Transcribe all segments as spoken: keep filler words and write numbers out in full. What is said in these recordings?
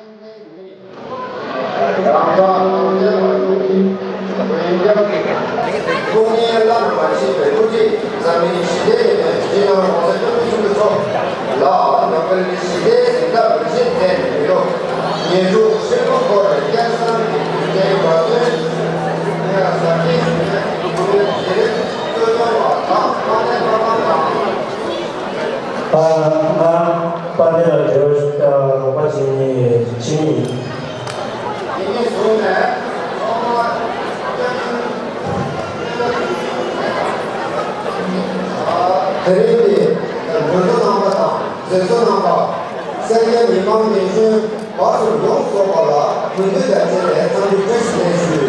རང་དབང་དང་བདེན་པ་ཡོང་གི་འོན་ཀྱང་། ཀུན་ནས་བླ་ན་མ་མཆིས་པའི་བཀུར་སྟི། འཛམ་གླིང་ཞི་བདེ་ཡོད་པའི་སྤྱི་ནོར་༸གོང་ས་༸སྐྱབས་མགོན་ཆེན་པོ་མཆོག་ལ་ནོ་བེལ་གྱི་ཞི་བདེའི་གཟེངས་རྟགས་འབུལ་བཞེས་མཛད་ནས་ཡོད། ཉེར་དྲུག་ཧྲིལ་པོ་སྐོར་སྐལ་བཟང་གི་རྒྱུན་ལྡན་གོ་སྐབས་ཡང་གཟབ་རྒྱས་ཞུ་ཡས་ཀྱི་ཐུགས་འདུན་བརྗེ་རེས་གཙོ་སྐྱོང་བ་དང་དཔལ་ལྡན་བླ་བྲང་དང་། ཨ། ང་དཔལ་ལྡན་ལ་འབྲེལ་བ་ཞུ་ཡ་རོགས་པ་བྱེད་མཁན་ཅིག་ཡིན། དེ་ནས་བཟུང་ནས་ཐོག་མར་བཀའ་དྲིན་དེ་རིང་གི་མགོན་པོ་རྣམ་པ་དང་མཛད་གཙོ་རྣམ་པ། གསན་མཁན་མི་མང་རྒན་གཞོན་བར་གསུམ་ཡོངས་སུ་རྫོགས་པ་ལ་གུས་འདུད་དང་བཅས་པའི་འཚམས་འདྲི་བཀྲ་ཤིས་བདེ་ལེགས་ཞུ།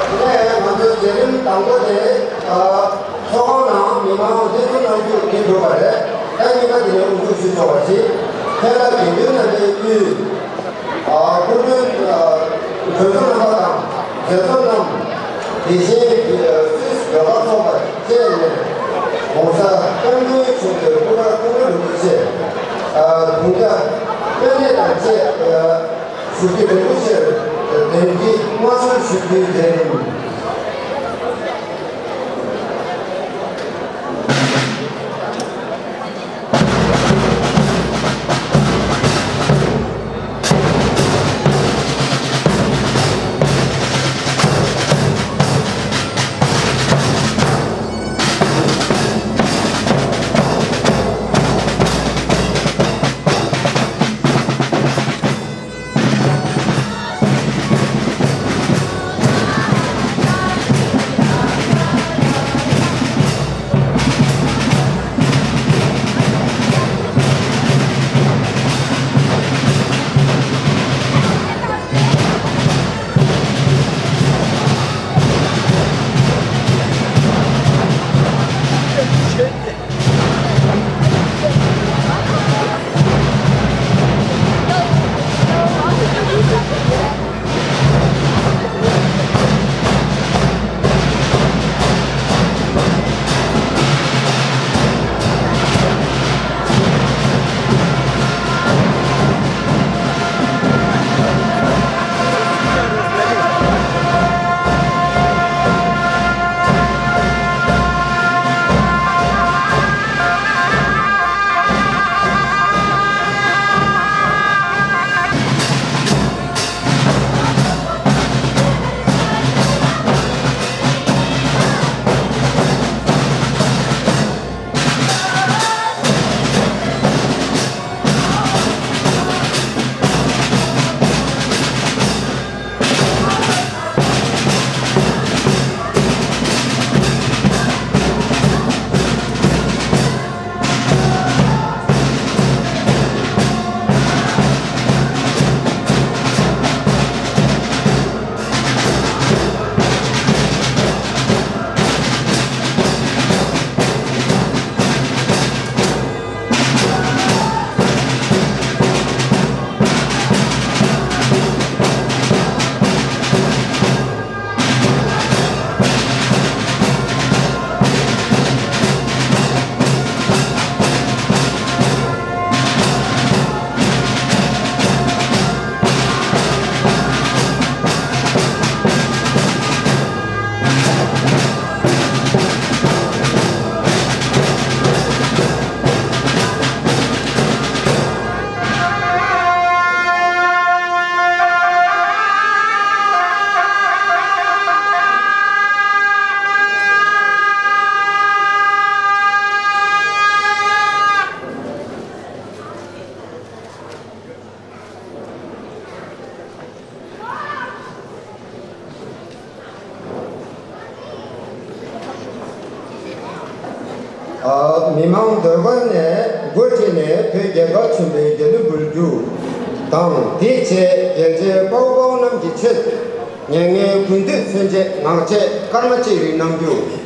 དེ་ནས་ང་ཚོའི་མཛད་རིམ་དང་པོ་དེ། ཚོགས་ཁང་ནང་མི་མང་སླེབས་འཛོམས་གནང་རྒྱུ་དེ་འགྲུབ་པ་རེད། ད་གཉིས་པ་དེ་ནས་དབུ་འཛུགས་ཞུས་ཆོག་པ་ཞིག་ཁྱེད་ལ་དགེ་འདུན་རྣམ་པའི་དབུས། སྐུ་མགྲོན། དགོན་གཙོ་རྣམ་པ་དང་མཛད་གཙོ་རྣམས། དེ་བཞིན་སུད་སི་ཡོ་ག་ཚོགས་པ་བཅས་ནས་༸གོང་ས་༸སྐྱབས་མགོན་ཆེན་པོའི་སྐུ་པར་ཁོང་ཁྲོ་རིན་པོ་ཆེ། དུང་རྒྱ་དཔོན་གནས་དང་བཅས། ཞུ་རྒྱུ་རིན་པོ་ཆེར་དོན་གྱི་དངོས་སུ་ཞུ་རྒྱུའི་མཛད་རིམ། མི་མང་ཟློས་གར་ནས་འགོ་ཁྲིད་ནས་བོད་རྒྱལ་ཁབ་ཆེན་པོའི་རྒྱལ་གླུ་འབུལ་རྒྱུ་དང་། དེའི་རྗེས་རྒྱལ་གཅེས་དཔའ་བོ་དཔའ་བོ་རྣམས་ཀྱིས་མཆོད་མྱ་ངན་གུས་འདུད་མཚོན་ཆས་ངག་ཆས་སྐར་མ་གཅིག་རིང་གནང་རྒྱུ།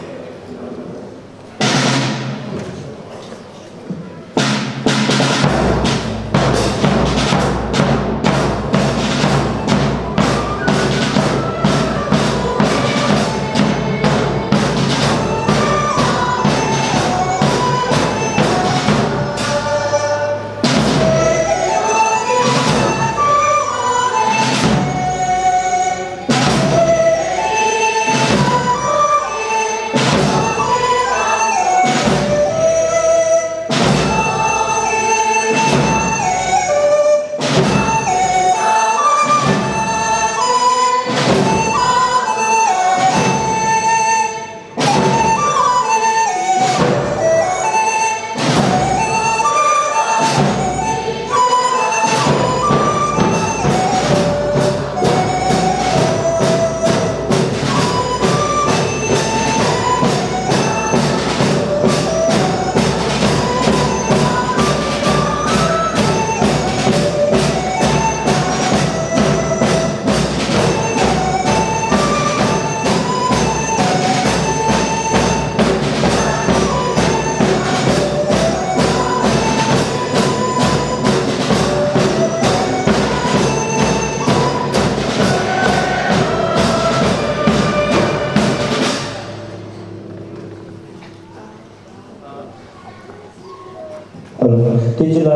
དེ་རྗེས་ལ་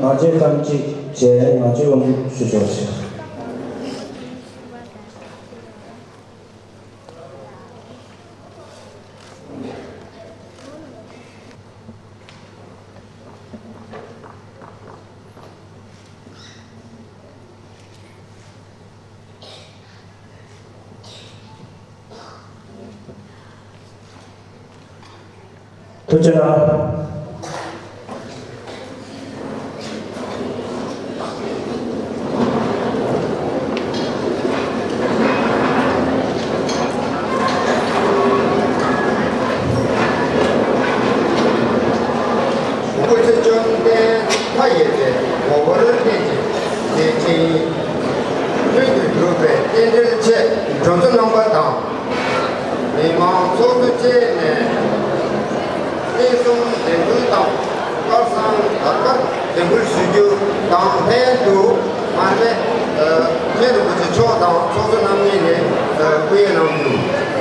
ང་རྒྱལ་ཐམས་ཅད་བྱས་ང་རྒྱལ་དབང་ཞུ་ཆོག་ཅིག་ཐུགས་རྗེ་གནང་། སྐུ་ཚེ་བཅོམ་ལྡན་མཐའ་ཡས་པའི་ངོ་བོར་བརྟན་ཅིང་མཛད་ཅིང་། ལྷུན་གྱིས་གྲུབ་པའི་རྟེན་འབྲེལ་ཆེད་མགྲོན་གཙོ་རྣམ་པ་དང་། མི་མང་ཚོགས་གཙོ་བཅས་ནས་རྟེན་གསུམ་འདེགས་འབུལ་དང་དཀར་གསང་དར་དཀར་འདེགས་འབུལ་ཞུ་རྒྱུ་དང་ལྷན་དུ་མར་པའི་མཁན་རིན་པོ་ཆེ་མཆོག་དང་ཚོགས་གཙོ་རྣམ་གཉིས་ནས་སྐུ་ཡོན་གནང་རྒྱུ།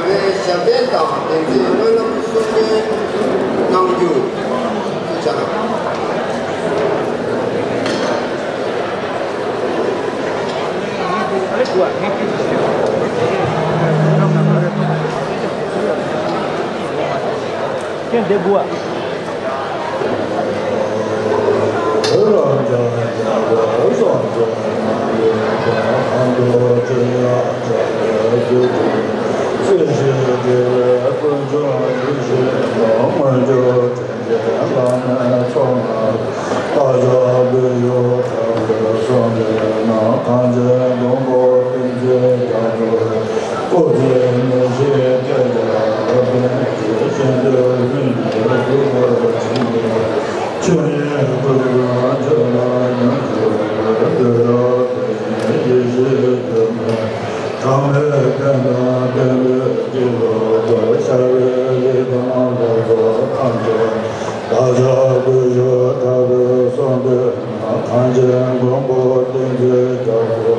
བའི་ཞབས་བརྟན་དང་དེ་ཚེ་སྨོན་ལམ་གསུང་འདོན་གནང་རྒྱུ། ཐུགས་ཆ་གནང་། ཁྱེད་འདི་དགུ་བ། སྐུ་ཚེ་མི་ཤིགས་སྐད་ཆ་རབ་བརྟན་གྱི་ཤིན་ཏུ་ལྷུན་གྱིས་གྲུབ་པར་བྱིན་གྱིས། ཆོས་ཉིད་སྐུ་གསུམ་ཆོས་ལ་ཉམས་སུ་ལེན་པའི་དུས་རབས་དེ་བཞིན་ཡེ་ཤེས་སྒྱུ་མའི་གྲངས་མེད་བསྟན་དང་བསྟན་པའི་སྤྱི་ལོ་ལྟར་ཤར་བའི་ལས་དང་ལོ་ཐོག་ཐམས་ཅད་བདག་ཅག་སྐུ་གཞོགས་དྲག་པོའི་གསུང་གདོན་ནག་གངས་ཅན་མགོན་པོ་བསྟན་འཛིན་རྒྱ་མཚོ།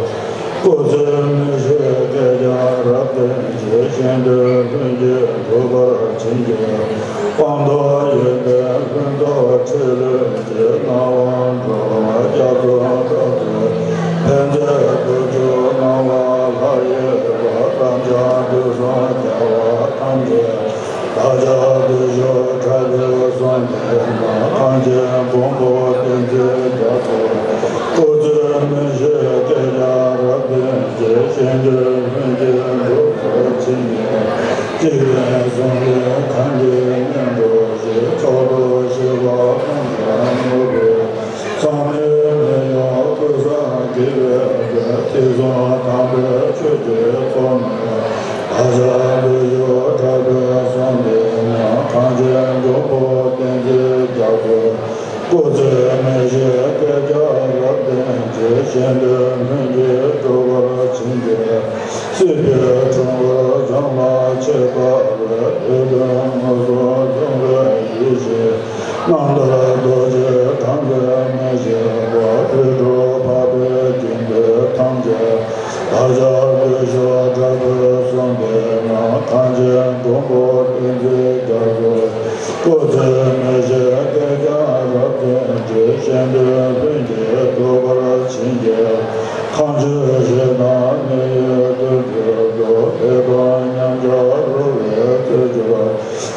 སྐུ་ཚེ་མི་ཤིགས་སྐད་ཆ་རབ་བརྟན་གྱི་ཤིན་ཏུ་ལྷུན་གྱིས་གྲུབ་པར་བྱིན་གྱིས། སྤངས་རྟོགས་ཡོན་ཏན་ལྷུན་རྫོགས་ཁྲིད་ལུས་ཀྱི་སྣང་བ་འགྲོ་བ་རྒྱ་མཚོ་སྟོབས་ཀྱིས། ཕན་མཛད་བུ་ཕྲུག་སྣང་བ་ལྷ་ཡི་བ་རབ་འབྱམས་དུས་གསུམ་རྒྱལ་བ་ཐམས་ཅད། བདག་ཅག་སྐུ་གཞོགས་དྲག་པོའི་གསུང་གདོན་ནག་གངས་ཅན་མགོན་པོ་བསྟན་འཛིན་རྒྱ་མཚོ། སྐུ་ཚེ་མི་ཤིགས་སྐད་ཆ་རབ་བརྟན་གྱི་ཤིན་ཏུ་ལྷུན་གྱིས་གྲུབ་པར་བྱིན་གྱིས། འཇིག་རྟེན་གསུམ་མགོན་གང་གི་གཉེན་དུ་བཞེས། མཆོག་ཏུ་གཤེགས་པ་དཔལ་ལྡན་ནོར་བུ། ཟག་མེད་མི་གཡོ་ཀུན་བཟང་དགྱེས་པའི་མཛོད། ཐེག་གསུམ་དམ་པའི་ཆོས་ཀྱི་ཚོགས་རྣམས། བདག་ཅག་སྐུ་གཞོགས་དྲག་པོའི་གསུང་གདོན་ནག་གངས་ཅན་མགོན་པོ་བསྟན་འཛིན་རྒྱ་མཚོ། སྐུ་ཚེ་མི་ཤིགས་སྐད་ཆ་རབ་བརྟན་གྱི་ཤིན་ཏུ་ལྷུན་གྱིས་གྲུབ་པར་བྱིན་གྱིས། སྲིད་པའི་འཁྲུལ་འཁོར་སྦྱངས་ལ་ཆོད་པ་བས། བདུད་དོན་ངན་སོང་སྲུང་བའི་ཡེ་ཤེས། རྣམ་ཐར་རྡོ་རྗེ་འགྲམ་ལས་མི་ཤེས་པ། རིགས་དྲུག་འཕགས་པའི་དགེ་འདུན་ཐམས་ཅད། བདག་ཅག་སྐུ་གཞོགས་དྲག་པོའི་གསུང་གདོན་ནག་གངས་ཅན་མགོན་པོ་བསྟན་འཛིན་རྒྱ་མཚོ། སྐུ་ཚེ་མི་ཤིགས་སྐད་ཆ་རབ་བརྟན་གྱི་ཤིན་ཏུ་ལྷུན་གྱིས་གྲུབ་པར་བྱིན་གྱིས། ཁམས་ཆེན་ཞིང་དང་མི་ཡི་དུར་ཁྲོད་དུ། བདེ་སྟོང་མཉམ་གཞག་རོལ་བའི་རྩེ་འཇོར།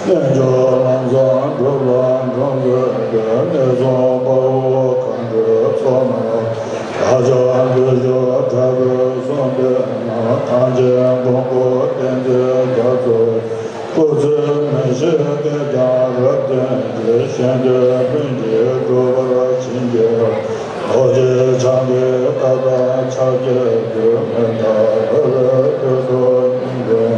རྣལ་འབྱོར་ལམ་བཟང་སྒྲུབ་ལ་འགྲོ་འདོད་པའི། གནས་གསུམ་དཔའ་བོ་མཁའ་འགྲོའི་ཚོགས་རྣམས། བདག་ཅག་སྐུ་གཞོགས་དྲག་པོའི་གསུང་གདོན་ནག་གངས་ཅན་མགོན་པོ་བསྟན་འཛིན་རྒྱ་མཚོ། སྐུ་ཚེ་མི་ཤིགས་སྐད་ཆ་རབ་བརྟན་གྱི་ཤིན་ཏུ་ལྷུན་གྱིས་གྲུབ་པར་བྱིན་གྱིས། རྡོ་རྗེ་འཆང་གི་བཀའ་དང་ཕྱག་རྒྱའི་མཐུས། མི་འདའ་འགྲོ་བའི་དོན་དུ་སྙིང་ཁོང་།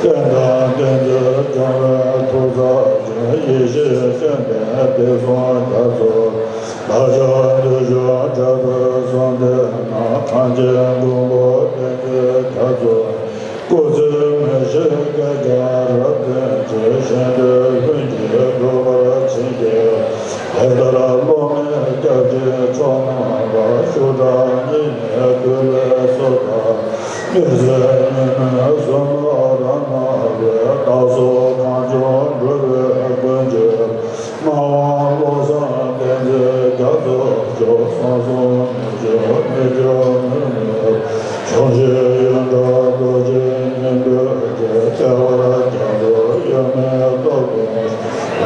རྟེན་དང་བསྟན་འཛིན་སྐྱོང་བའི་ཐུགས་རྩ་ཅན། ཡེ་ཤེས་སྤྱན་ལྡན་བདེ་སྲུང་རྒྱ་མཚོ། བདག་ཅག་སྐུ་གཞོགས་དྲག་པོའི་གསུང་གདོན་ནག་གངས་ཅན་མགོན་པོ་བསྟན་འཛིན་རྒྱ་མཚོ། སྐུ་ཚེ་མི་ཤིགས་སྐད་ཆ་རབ་བརྟན་གྱི་ཤིན་ཏུ་ལྷུན་གྱིས་གྲུབ་པར་བྱིན་གྱིས། དེ་ལྟར་སློབ་མའི་སྐྱབས་ཀྱི་མཆོག་རྣམ་པ། ཤུགས་དྲག་གཉིས་མེད་སྐུ་ལས་སོ་ཐར། མི་ཟད་ཉི་མའི་གཟུགས་སྣང་རབ་སྣང་བས། བདག་སོགས་གང་བྱུང་འགྲོ་བའི་ཀུན་གྱི། སྣང་བ་བློ་བཟང་བསྟན་འཛིན་རྒྱ་མཚོ་མཆོག། གསང་གསུམ་མི་བསྐྱོད་མི་བསྐྱོད་མི་ནུབ། འབྱུང་བཞི་ཡོན་བདག་རྡོ་རྗེ་སྙིང་པོའི་རྒྱན། ལྟེ་བར་རྒྱ་མཚོ་གཡོ་མེད་སྟོབས་དང་།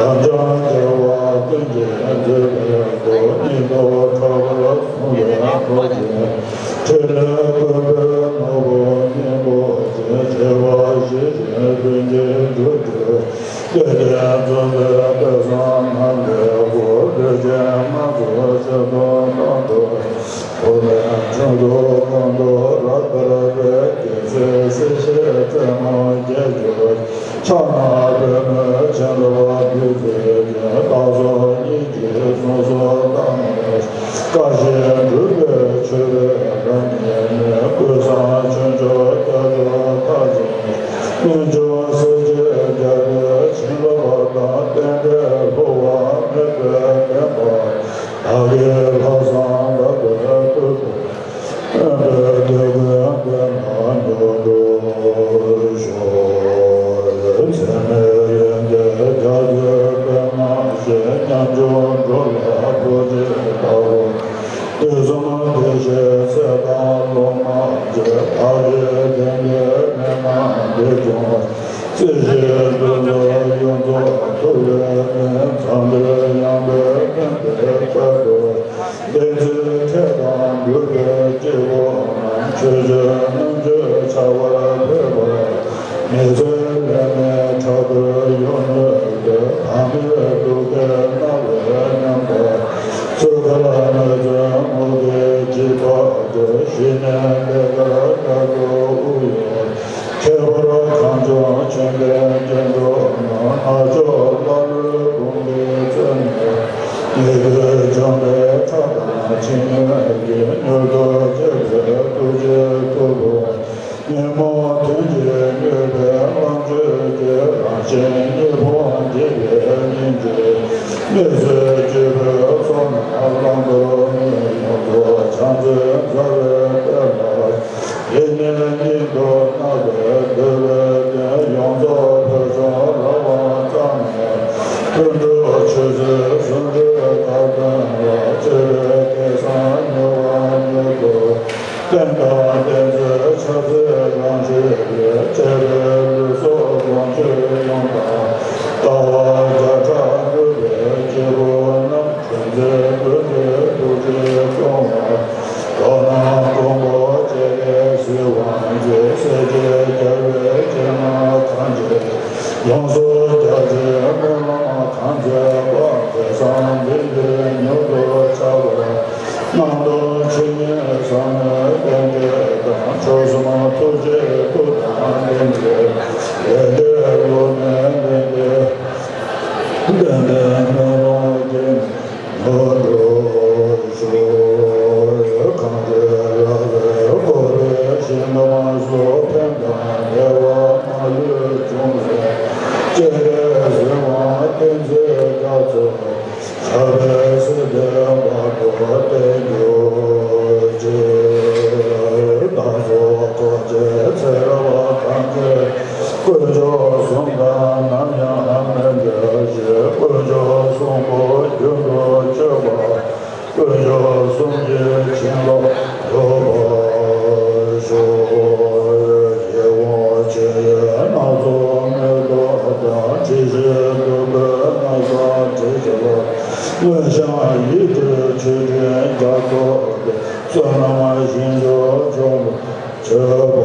རབ་འབྱམས་རྒྱལ་བ་ཀུན་གྱིས་མཛེས་པའི་སྐུ། སྙིང་སྟོབས་དྲག་པོར་གསུངས་པའི་ཐུགས་རྒྱན། ཕྲིན་ལས་ཀུན་པའི་ནོར་བུ་སྙིང་པོ་ཅན། བྱེ་བ་བཞི་བཞིན་ལྷུན་གྱིས་གྲུབ་གྱུར། སྐལ་ལྡན་འཛོམས་པའི་དཔལ་བཟང་ནམ་མཁའི་དབུས། ལུས་ཅན་སྣ་ཚོགས་ཤ་སྟག་དང་འདྲ། ཐོགས་མེད་ཁྱོན་དུ་གང་དུ་རབ་དར་བའི། རྒྱལ་སྲས་སྲིད་ཞིའི་རྩེ་མོ་རྒྱས་གྱུར། ཕྱག་ན་པདྨོའི་བྱིན་རླབས་བདུད་རྩིའི་རྒྱུན། བདག་སོགས་སྙིང་རྗེའི་གཟུངས་སུ་གཏམས་ནས། བཀའ་བཞིན་སྒྲུབ་པའི་མཆོད་པའི་རབ་མཉེས་ནས། ཀུན་བཟང་ཆོས་མཆོག་རྒྱ་མཚོ་མཐར་ཕྱིན། སྨན་ལྗོངས་སྲིད་ཞིའི་རྒྱལ་པོའི་བྱིན་རླབས་དང་། རྟེན་འབྲེལ་འཕོ་བ་མེད་པའི་བདེན་པ། བདག་གི་ལྷག་བསམ་དག་པའི་སྤྲུལ་སྐུ། དབེན་པའི་དུས་ཀུན་བདེ་བར་མྱུར་དུ་ཤོག། ལས་བྱུང་བ། རྩེ་གཅིག་ཏུ་ཡོངས་རྫོགས་ཐུབ་པའི་མཚམས་འདིར་ཡང་དག་བསྟན་པའི་ཁྱད་པར། བསྟན་འཛིན་ཁྲི་དང་འབྲུག་པའི་སྐྱེ་བོ་རྣམས། ཆོས་སྤྱོད་རྣམ་དཔྱོད་འཆར་བར་ཕེབས་པ། མི་ཚེ་ལས་ནི་ཕྲག་དོག་ཡོད་མོད་པའི། བག་མེད་སྡུག་བསྔལ་མནར་བའི་ཉམས་དང་། ཚུལ་ཁ་མི་བརྩོན་ངུ་སྐད་ཅིག་ཕར་འགྲོ། ཞི་གནས་པད་དཀར་དཀར་པོ་དབུ་ཡི། ཁྱད་པར་གངས་ལྗོངས་ཆེན་པོའི་སྐྱེ་འགྲོ་རྣམས། སྣ་ཚོགས་ཀླ་ཀློའི་དགུང་གི་རྩེ་ནས། མི་བསྐྱོད་འཇོམས་པའི་ཁྲག་དང་ཕྱི་སྣོད་ཀྱི། མྱུར་དུ་བཅོས་པའི་ཐུགས་རྗེའི་མཐུ་དང་། ཉོན་མོངས་གདོན་གྱིས་མྱོས་པའི་ལོངས་སྤྱོད་ཀྱི། རང་གཞན་གཉིས་ཕུང་འདྲེས་པའི་སྙིང་རྗེ། མི་བཟོད་སྤྱི་བོའི་ཚོགས་རྣམས་བླང་དོར་མེད། ཡོངས་རྫོགས་ཕྱག་མཚན་རྩ་བའི་དཔལ་ལ། ཡེ་ནས་སྙིང་དུ་བརྣག་པའི་འདོད་པའི་རྟེན། ཡོངས་རྫོགས་བོད་ལྗོངས་རང་དབང་གཙང་མའི། དོན་གྲུབ་ཆོས་སྲིད་ཟུང་འབྲེལ་དགའ་སྟོན་ལ། བརྩེ་བའི་སྐལ་བཟང་མྱུར་བ་མྱུར་དུ། བསྟན་དང་བསྟན་འཛིན་ཕྱག་འཚལ་རང་ཆས་ལས། བཅས་པའི་ལུས་སྲོག་ལོངས་སྤྱོད་ཡོངས་དང་། ལྟ་བ་བརྒྱ་ཕྲག་འདུས་པའི་སྐྱེ་བོ་རྣམས། འཁྲུངས་ཚེ་དགོས་འདོད་ཐུགས་རྗེས་སྐྱོང་བ། དོ་སྣང་མགོན་པོ་ཁྱེད་ཀྱིས་གཟིགས་དབང་གིས། སྲས་བཅས་རྒྱལ་བའི་སྐྱེས་རྣམས་ཐམས་ཅད། ཡོངས་སུ་རྒྱ་ཆེའི་སྨོན་ལམ་གང་མཛད་པ། དེང་སང་འདི་འདིར་མྱུར་དུ་ཕྱག་འཚལ་ལོ། སྣང་སྟོང་ཇི་སྙེད་བསམ་མོས་ལྷན་སྐྱེས་དང་། མཆོག་གསུམ་ཐུགས་རྗེའི་མཐུ་དང་ལྡན་པའི། ཡེ་གདོད་བླ་མའི་ལྷན་སྐྱེས། ལྡན་པའི་སྨོན་ལམ་གྱིས་མྱུར་འགྲུབ་ཤོག་གངས་ཅན་རབ་དགའ་བའི་སྐུ་ལས་ཞིང་ཁམས་སུ། ཕན་དང་བདེ་བ་མ་ལུས་འབྱུང་བའི། སྤྱན་རས་གཟིགས་དབང་བསྟན་འཛིན་རྒྱ་མཚོ། ཞབས་པད་སྲིད་མཐའི་བར་དུ་བརྟན་གྱུར་ཅིག་བདག་སོགས་ཐུགས་རྗེའི་ཚེ་རབས་ཐམས་ཅད། དཀོན་མཆོག་གསུམ་དང་ནམ་ཡང་མི་འབྲལ་ཞིང་། དཀོན་མཆོག་གསུམ་པོ་རྒྱུན་དུ་སྤྱོད་པ། དཀོན་མཆོག་གསུམ་གྱི་བྱིན་རླབས་འཇུག་པར་ཤོག་ཡིད་འོང་ཆེ་ཡི་སྣ་ཚོགས་མེ་ཏོག་དང་། དྲི་ཞིམ་བདུག་སྤོས་སྣ་བཟང་དྲི་ཞིམ་ལ། མངོན་ཤེས་ཡིད་སྤྲུལ་མཆོད་སྤྲིན་རྒྱ་མཚོ་སྟེ། བསོད་ནམས་ཞིང་མཆོག་མཆོག་མཆོད་པར་འབུལ།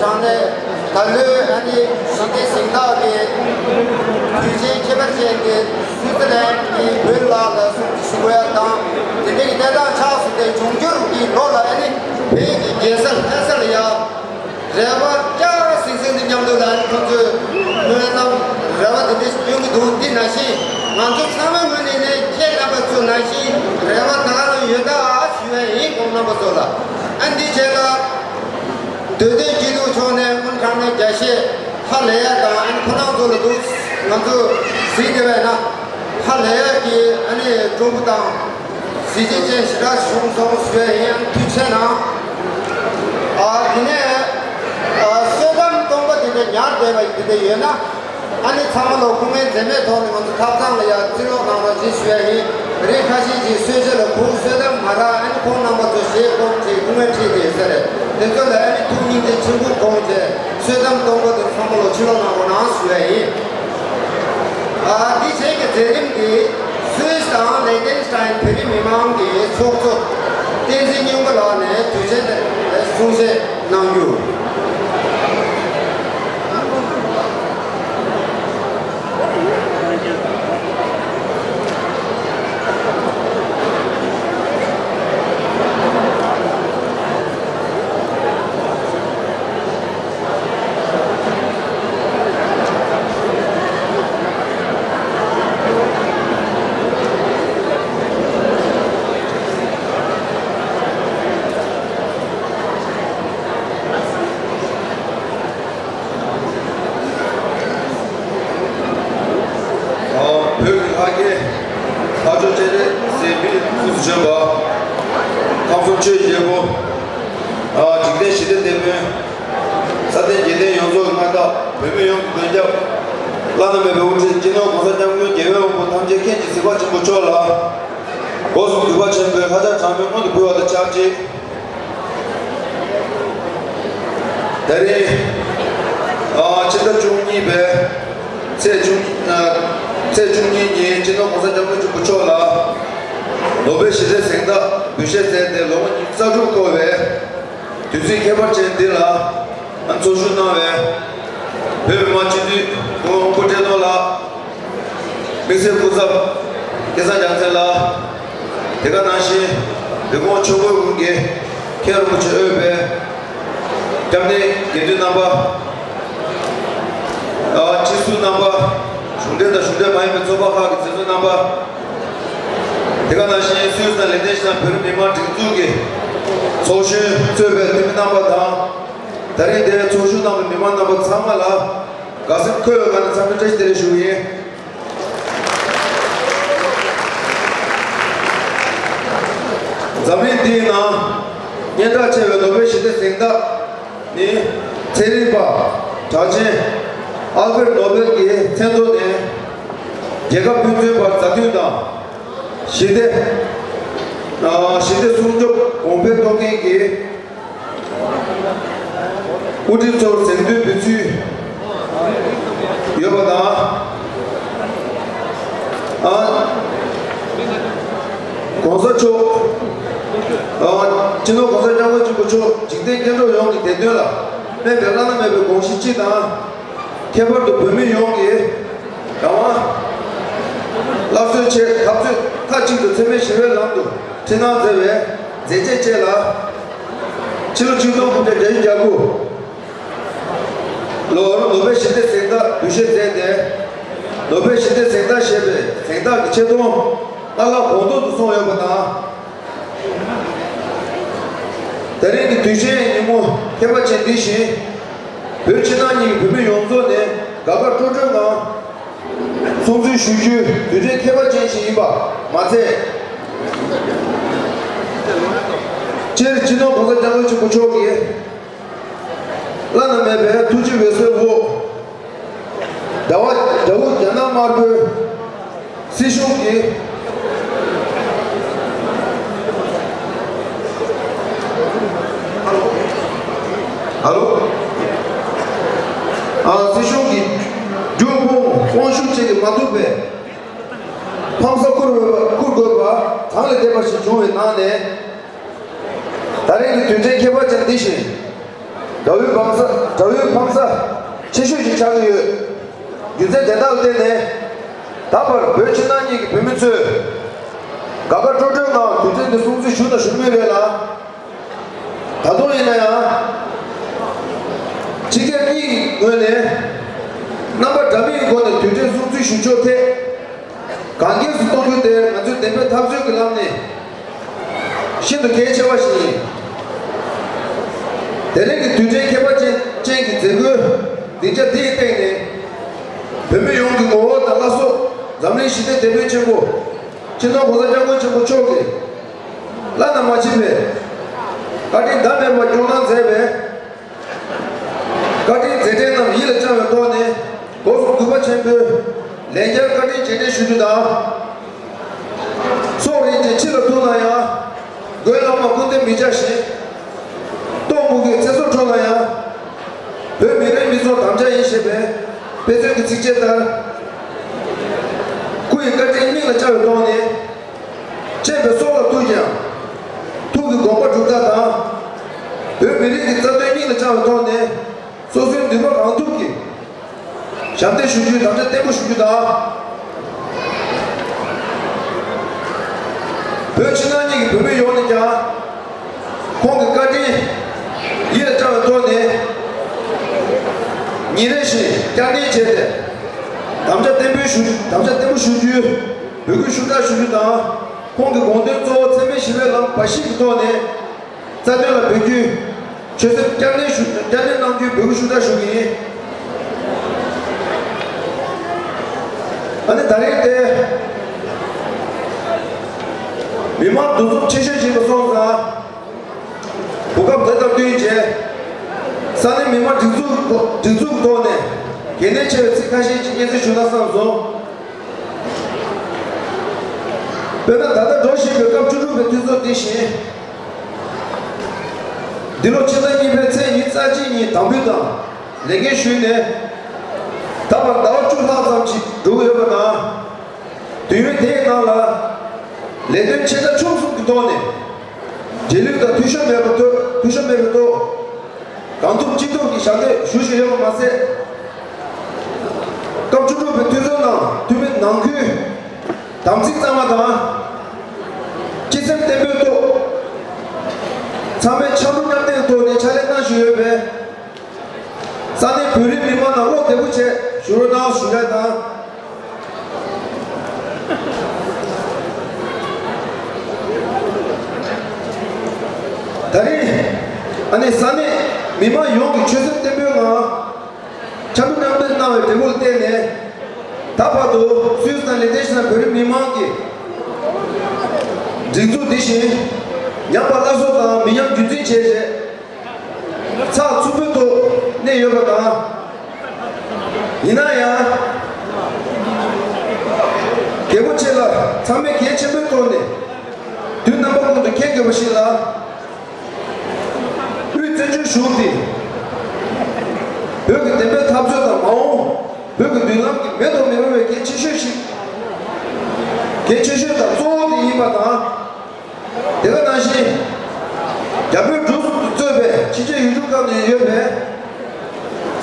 དྲང་གནས་ད་ལོའི་ཨ་ནི་ཞི་བདེ་གཟེངས་རྟགས་ཀྱི་དུས་ཆེན་ཁྱད་པར་ཅན་དེ་སུའུ་ཙི་ལན་གྱི་བོད་ལ་ལ་སོགས་ཞུ་དགོས་ཡ་དང་། དེ་འདྲའི་གནས་སྟངས་ཆགས་སོང་སྟེ། འབྱུང་འགྱུར་གྱི་ལོ་ལ་ཨ་ནི་བོད་ཀྱི་རྒྱལ་ས་ལྷ་ས་ལ་ཡ་རེ་བ་བཅའ་སིང་སིང་དེ་མཉམ་དུ་ལ་ཨ་ནི་ཁོང་ཚོས་སྨོན་ལམ་རེ་བ་དེ་འདྲ་སྐྱོན་གྱི་འདུག་འདི་ནང་བཞིན་ང་ཚོ་ཚང་མའི་ངོས་ནས་ནི་ཁྱེད་རྣམ་པ་ཚོ་ནང་བཞིན་རེ་བ་ད་ག་རང་ཡོད་ད་ཞུ་བ་ཡིན། ཁོང་རྣམ་པ་ཚོ་ལ་ཨ་འདི་བྱས་ལ། སྡོད་དོན་སྐྱིད་སྡུག་ཕྱོགས་ནས་སྔོན་ཁང་ནས་རྒྱ་ཤེས་ཧ་ལས་ཡ་དང་། ཨ་ནི་ཁོ་རང་ཚོ་ལ་འདུག་ང་ཚོ་གཟིགས་བསྡད་པ་ཡིན་ན་ཧ་ལས་ཡ་གི་ཨ་ནི་སྤྲོ་པོ་དང་གཟི་བརྗིད་ཅན་ཞེ་དྲག་བྱུང་སོང་ཞུ་ཡ་ཡིན། ཨ་ནི་ཐུགས་རྗེ་གནང་། ཨ་དེ་ནས་ཨ་གསོལ་གདམས་སྟོང་པ་དེ་འདྲ་ཉར་བསྡད་པ་དེ་འདྲ་ཡོད་ན། ཨ་ནི་ཚང་མ་ལ་སྐུ་ངལ་འཛེམས་མེད་ཐོག་ནས་ང་ཚོ་ཐབ་ཚང་ལ་ཡར་རྩིས་སློག་གནང་རོགས་ཅེས་ཞུ་ཡ་ཡིན། རེས་ཁ་ཤས་ཀྱིས་གསོལ་ཇ་ལ་ཁུག་གསོལ་གདམས་མ་རག་ཨ་ནི་ཁོང་རྣམ་པ་ཚོ་ཞལ་སྐོར་བྱས་སྐུ་ངལ་འཕྲད་དེ་ཡོད་ས་རེད། དེ་ཚོ་ལ་ཨ་ནི་ཐུགས་སྙིང་རྗེ་ཆེན་པོ་སྒོམ་བྱས་གསོལ་གདམས་སྟོང་པ་དེ་ཚང་མ་ལ་ཕྱིར་སློག་གནང་རོགས་གནང་ཞུ་ཡ་ཡིན། ཨ་འདི་བྱས་ཀྱི་མཛད་རིམ་འདི་སུད་སི་དང་ལེག་ཏེན་སི་ཏན་བོད་རིགས་མི་མང་གི་ཚོགས་གཙོ་བསྟན་འཛིན་སྙན་གོ་ལགས་ནས་དུས་ཆེན་དེ་གསུང་བཤད་གནང་རྒྱུ། བོད་ཀྱི་ལྷ་སྐལ་ལྷ་ཆོས་སྤྱན་རས་གཟིགས་མིའི་ཐུགས་སུ་བྱོན་པ། ཁམས་གསུམ་ཆོས་ཀྱི་རྒྱལ་པོ། འཇིག་རྟེན་ཞི་བདེའི་དེད་དཔོན། ས་སྟེང་རྒྱལ་བསྟན་ཡོངས་རྫོགས་ཀྱི་མངའ་བདག་བོད་མི་ཡོངས་ཀྱི་མགོན་སྐྱབས། བླ་ན་མེད་པའི་དབུ་ཁྲིད་སྤྱི་ནོར་༸གོང་ས་༸སྐྱབས་མགོན་རྒྱལ་བའི་དབང་པོ་ཐམས་ཅད་མཁྱེན་ཅིང་གཟིགས་པ་ཆེན་པོ་མཆོག་ལ། སྒོ་གསུམ་གུས་པ་ཆེན་པོས་ལྷ་ཆགས་གྲངས་མེད་སྔོན་དུ་ཕུལ་བ་དང་ཆབས་ཅིག་ད་རིང་ཕྱི་ཟླ་བཅུ་གཉིས་པའི་ཚེས་བཅུ་ཚེས་བཅུ་གཉིས་ཉིན་སྤྱི་ནོར་༸གོང་ས་༸སྐྱབས་མགོན་ཆེན་པོ་མཆོག་ལ་ནོ་བེལ་ཞི་བདེའི་གཟེངས་རྟགས་འབུལ་བཞེས་མཛད་དེ་ལོ་ངོ་ཉི་ཤུ་རྩ་དྲུག་འཁོར་བའི་དུས་ཚིགས་ཁྱད་པར་ཅན་འདི་ལ་ཚོགས་ཞུགས་གནང་བའི་བོད་མི་མང་སྤྱི་འཐུས་སྐུ་ངོ་དབང་པོ་བཀྲས་མཐོང་ལགས། དམིགས་བསལ་སྐུ་ཚབ་སྐལ་བཟང་རྒྱལ་མཚན་ལགས། དེ་ག་ནང་བཞིན་རི་ཀོན་ཆོས་འཁོར་དགོན་གྱི་མཁན་རིན་པོ་ཆེ་དབུས་པའི་སྐྱབས་གནས་དགེ་འདུན་རྣམ་པ། སྤྱི་ཟུར་རྣམ་པ། གཞུང་འབྲེལ་དང་གཞུང་འབྲེལ་མ་ཡིན་པའི་ཚོགས་པ་ཁག་གི་མཛད་གཙོ་རྣམ་པ། དེ་ག་ནང་བཞིན་སུད་སི་དང་ལེག་ཏེན་སི་ཏན་བོད་རིགས་མི་མང་སྒྲིག་འཛུགས་ཀྱི་ཚོགས་གཞོན་གཙོས་པའི་འཐུས་མི་རྣམ་པ་དང་། ད་རིང་འདིར་ཚོགས་ཞུགས་གནང་བའི་མི་མང་རྣམ་པ་ཚང་མ་ལ་དགའ་སེམས་འཁོལ་བའི་ངང་ནས་འཚམས་འདྲི་བཀྲ་ཤིས་བདེ་ལེགས་ཞུ་གི་ཡིན། འཛམ་གླིང་འདིའི་ནང་སྙན་གྲགས་ཆེ་བའི་ནོ་བེལ་ཞི་བདེ་གཟེངས་རྟགས་ནི་ཚན་རིག་པ་གྲགས་ཅན་ཨལ་ཕེར་ནོ་བེལ་གྱི་མཚན་ཐོག་ནས་རྒྱལ་ཁབ་ཕན་ཚུན་བར་མཛའ་མཐུན་དང་ཞི་བདེ། ཞི་བདེ་སྲུང་སྐྱོབ་གོང་འཕེལ་གཏོང་མཁན་གྱི་དབུ་ཁྲིད་ཚོར་གཟེངས་ཐོན་འབུལ་ཚུལ་ཡོད་པ་དང་། ཨ་༸གོང་ས་མཆོག་ཨ་སྤྱི་ནོར་༸གོང་ས་༸སྐྱབས་མགོན་ཆེན་པོ་མཆོག་འཇིག་རྟེན་སྐྱེ་འགྲོ་ཡོངས་ཀྱི་བདེ་དོན་ལ་སྨན་པའི་བླ་ན་མེད་པའི་དགོངས་གཞི་སྤྱི་དང་། ཁྱད་པར་དུ་བོད་མི་ཡོངས་ཀྱི་རང་དབང་སླར་གསོའི་ཆེད་འཐབ་རྩོད་མཐའ་གཅིག་ཏུ་འཚེ་མེད་ཞི་བའི་ལམ་དུ་འཁྲིད་གནང་མཛད་པའི་མཛད་རྗེས་བཅས་ལ། ཕྱི་ལོ་ཆིག་སྟོང་དགུ་བརྒྱ་བརྒྱད་ཅུ་གྱ་དགུ་ལོར་ནོ་བེལ་ཞི་བདེ་གཟེངས་རྟགས་འབུལ་བཞེས་མཛད་དེ། ནོ་བེལ་ཞི་བདེ་གཟེངས་རྟགས་ཞེས་པའི་གཟེངས་རྟགས་ཀྱི་ཆེ་མཐོང་སྔར་ལྷག་གོང་མཐོར་དུ་སོང་ཡོད་པ་དང་། ད་རིང་གི་དུས་ཆེན་ཉིན་མོ་ཁྱད་པར་ཅན་འདི་བཞིན། བོད་ཕྱི་ནང་གཉིས་ཀྱི་བོད་མི་ཡོངས་རྫོགས་ནས་དགའ་དགའ་སྤྲོ་སྤྲོའི་ངང་སྲུང་བརྩི་ཞུ་རྒྱུའི་དུས་དྲན་ཁྱད་པར་ཅན་ཞིག་ཡིན་པ་མ་ཚད། སྤྱིར་སྤྱི་ནོར་༸གོང་ས་༸སྐྱབས་མགོན་ཆེན་པོ་མཆོག་གིས་བླ་ན་མེད་པའི་ཐུགས་རྗེ་འོད་ཟེར་འོག་ཟླ་བ་ཟླ་འུ་རྒྱ་ནག་དམར་པོའི་སྲིད་གཞུང་གིས། ཨ་ལོ། ཨ་སྲིད་གཞུང་གིས་རྒྱུ་དཔོན་དབང་ཤུགས་བཅས་ཀྱིས་མ་ཐུབ་པའི་ཕམ་ས་བསྐུར་དགོས་པ་བསྐུར་དགོས་པ་གྲངས་ལས་འདས་པ་ཞིག་བྱུང་བའི་ནང་ནས། ད་རེས་ཀྱི་དུས་དྲན་ཁྱད་པར་ཅན་འདི་བཞིན། དགའ་བའི་བང་ས་ དགྲ་བོའི་ཕམ་ས་ཆེ་ཤོས་ཤིག་ཆགས་ཀྱི་ཡོད། རྒྱུ་མཚན་དེ་དག་ལ་བརྟེན་ནས། ད་བར་བོད་ཕྱི་ནང་གཉིས་ཀྱི་བོད་མི་ཚོས་དགའ་དགའ་སྤྲོ་སྤྲོའི་ངང་དུས་དྲན་འདི་སྲུང་བརྩི་ཞུ་དང་ཞུ་མུས་རེད་ལ། ད་དུང་ཡིན་ན་ཡང་། སྤྱི་སྒེར་གཉིས་ཀྱི་ངོས་ནས་རྣམ་པ་འདྲ་མིན་གྱི་སྒོ་ནས་དུས་དྲན་སྲུང་བརྩི་ཞུ་ཕྱོགས་ཐད། གང་རྒྱས་སུ་གཏོང་རྒྱུ་དེ་ང་ཚོའི་བདེན་པའི་འཐབ་རྩོད་ཀྱི་ལམ་ནས་ཤིན་ཏུ་གལ་ཆེ་བ་ཞིག་ཡིན། དེ་རིང་གི་དུས་དྲན་ཁྱད་པར་ཅན་ཅན་གྱི་མཛད་སྒོའི་སྡིངས་ཆ་འདིའི་སྟེང་ནས། བོད་མི་ཡོངས་ཀྱི་ངོ་བོ་དང་བླ་སྲོག་འཛམ་གླིང་ཞི་བདེའི་དེད་དཔོན་ཆེན་པོ། སྤྱི་ནོར་༸གོང་ས་༸སྐྱབས་མགོན་ཆེན་པོ་མཆོག་གི་བླ་ན་མ་མཆིས་པའི་བཀའ་དྲིན་ཟླ་མེད་པ་སྐྱོང་གནང་མཛད་པའི། བཀའ་དྲིན་མཛད་འཕྲིན་རྣམས་ཡིད་ལ་བཅངས་པའི་ཐོག་ནས། སྒོ་གསུམ་གུས་པ་ཆེན་པོས་ལན་བརྒྱར་བཀའ་དྲིན་རྗེས་དྲན་ཞུ་རྒྱུ་དང་། སྲོག་རིན་ཆེན་ཕྱི་ལ་ཐུག་ན་ཡང་། མགོན་བླ་མ་སྐུ་ལྡན་མི་བྱ་ཞིང་། གཏོར་མུ་གེའི་ཚེ་སྲོག་འཕྲོག་ན་ཡང་། བོད་མི་རིགས་མི་ཚོགས་དམ་བཅའ་ཡིན་ཞེས་པའི་དཔེ་མཚོན་གྱི་ཚིགས་བཅད་ལྟར། སྐུ་ཡི་བཀའ་དྲིན་སྙིང་ལ་བཅངས་པའི་ཐོག་ནས། གཅེས་པའི་སྲོག་ལ་ཐུག་ཀྱང་། ཐུགས་ཀྱི་དགོངས་པ་སྒྲུབ་ཐབས་དང་། བོད་མི་རིགས་ཀྱི་རྩ་དོན་སྙིང་ལ་བཅངས་པའི་ཐོག་ནས། སོ་སོའི་ནུས་པ་གང་ཐུབ་ཀྱིས་ཞབས་འདེགས་ཞུ་རྒྱུའི་དམ་བཅའ་བརྟན་པོ་ཞུ་རྒྱུ་དང་། བོད་ཕྱི་ནང་གཉིས་ཀྱི་བོད་མི་ཡོངས་ནས་ཀྱང་། ཁོང་གི་བཀའ་དྲིན་ཡིད་ལ་བཅངས་པའི་ཐོག་ནས། ཉིན་རེ་བཞིན་བསྐྱར་ནན་བྱས་ཏེ། དམ་བཅའ་བརྟན་པོ་ཞུ་དམ་བཅའ་བརྟན་པོ་ཞུ་རྒྱུའི་འབོད་སྐུལ་ཤུགས་དྲག་ཞུ་རྒྱུ་དང་། ཁོང་གི་དགོངས་དོན་གཙོ་བོ་འཚེ་མེད་ཞི་བའི་ལམ་འབའ་ཞིག་གི་ཐོག་ནས། རྩ་དོན་ལ་འབད་རྒྱུའི་ཆོད་སེམས་བསྐྱར་ནན་ཞུ་བསྐྱར་ནན་གནང་རྒྱུའི་འབོད་སྐུལ་ཤུགས་དྲག་ཞུ་གི་ཡིན། ཨ་ནི་ད་རེས་དེ་མི་མང་འདུ་འཛོམས་ཆེ་ཤོས་ཤིག་ལ་སོང་ཙང་། གོ་སྐབས་འདི་དང་བསྟུན་བྱས། ས་གནས་མི་མང་སྒྲིག་འཛུགས་སྒྲིག་འཛུགས་ཐོག་ནས་གལ་གནད་ཆེ་བའི་ཚིག་ཁ་ཤས་ཤིག་སྙན་སེང་ཞུ་ན་བསམ་སོང་། དཔེར་ན་ད་ལྟ་འགྲོ་བཞིན་པའི་སྐབས་བཅུ་དྲུག་པའི་དུས་ཚོད་འདི་བཞིན། འདི་ལོ་ཕྱི་ཟླ་གཉིས་པའི་ཚེས་ཉི་ཤུ་རྩ་གཅིག་ཉིན་དམ་འབུལ་དང་ལས་འགན་ཞུས་ནས། ད་བར་ཟླ་བ་བཅུ་ལྷག་ཙམ་ཞིག་འགྲོ་གི་ཡོད་པ་དང་། དུས་ཡུན་དེའི་ནང་ལ་ལས་དོན་ཆེ་ཕྲ་ཆུང་གསུམ་གྱི་ཐོག་ནས་རྗེས་ལུས་དང་འཐུས་ཤོར་མེད་པ་ཐོག་འཐུས་ཤོར་མེད་པའི་ཐོག་གང་ཐུབ་ཅི་ཐུབ་ཀྱིས་ཞབས་འདེགས་ཞུ་བཞིན་ཡོད་པ་མ་ཟད། སྐབས་བཅུ་དྲུག་པའི་དུས་ཚོད་ནང་འཐུས་མི་ནང་ཁུལ་དམ་ཚིག་གཙང་མ་དང་། སྤྱི་སེམས་བརྟན་པོའི་ཐོག་ཚང་མས་འཆམ་མཐུན་མཉམ་གནས་ཐོག་ནས་ཕྱག་ལས་གནང་བཞིན་ཡོད་པས། ས་གནས་བོད་རིགས་མི་མང་རྣམས་བློ་བདེ་པོ་བྱས་བཞུགས་རོགས་གནང་ཞུ་ཡ་དང་། ད་རེས་ཨ་ནི་ས་གནས་མི་མང་ཡོངས་ཀྱིས་ཆོད་སེམས་བརྟན་པོའི་ངང་འཆམ་མཐུན་མཉམ་གནས་གནང་བའི་འབྲས་བུར་བརྟེན་ནས། ད་བར་དུ་སུད་སི་དང་ལིག་ཏེན་ཤི་ཏན་བོད་རིགས་མི་མང་གི་སྒྲིག་འཛུགས་འདི་བཞིན་ཉམས་པ་སླར་གསོ་དང་མི་ཉམས་རྒྱུན་འཛིན་བྱས་རྗེས། ཚགས་ཚུད་པོའི་ཐོག་གནས་ཡོད་པ་དང་། ཡིན་ན་ཡང་། རྒྱལ་པོ་ཆེ་ལ་ཚང་མས་གལ་ཆེན་པོའི་ཐོག་ནས་དུས་རྣམ་པ་ཀུན་ཏུ་མཁྱེན་དགོས་པ་ཞིག་ལ། དབུས་བཙན་བྱོལ་གཞུང་འདི་བོད་ཀྱི་བདེན་པའི་འཐབ་རྩོད་དང་མ་འོངས་བོད་ཀྱི་མདུན་ལམ་གྱི་མེད་དུ་མི་རུང་བའི་གལ་ཆེ་ཤོས་ཤིག་གལ་ཆེ་ཤོས་དང་གཙོ་བོ་དེ་ཡིན་པ་དང་། དེ་ག་ནང་བཞིན། རྒྱ་བོད་འབྲུག་གསུམ་དུ་གཙོས་པའི་ཕྱི་རྒྱལ་ཡུལ་གྲུ་ཁག་ནས་ཡོད་པའི་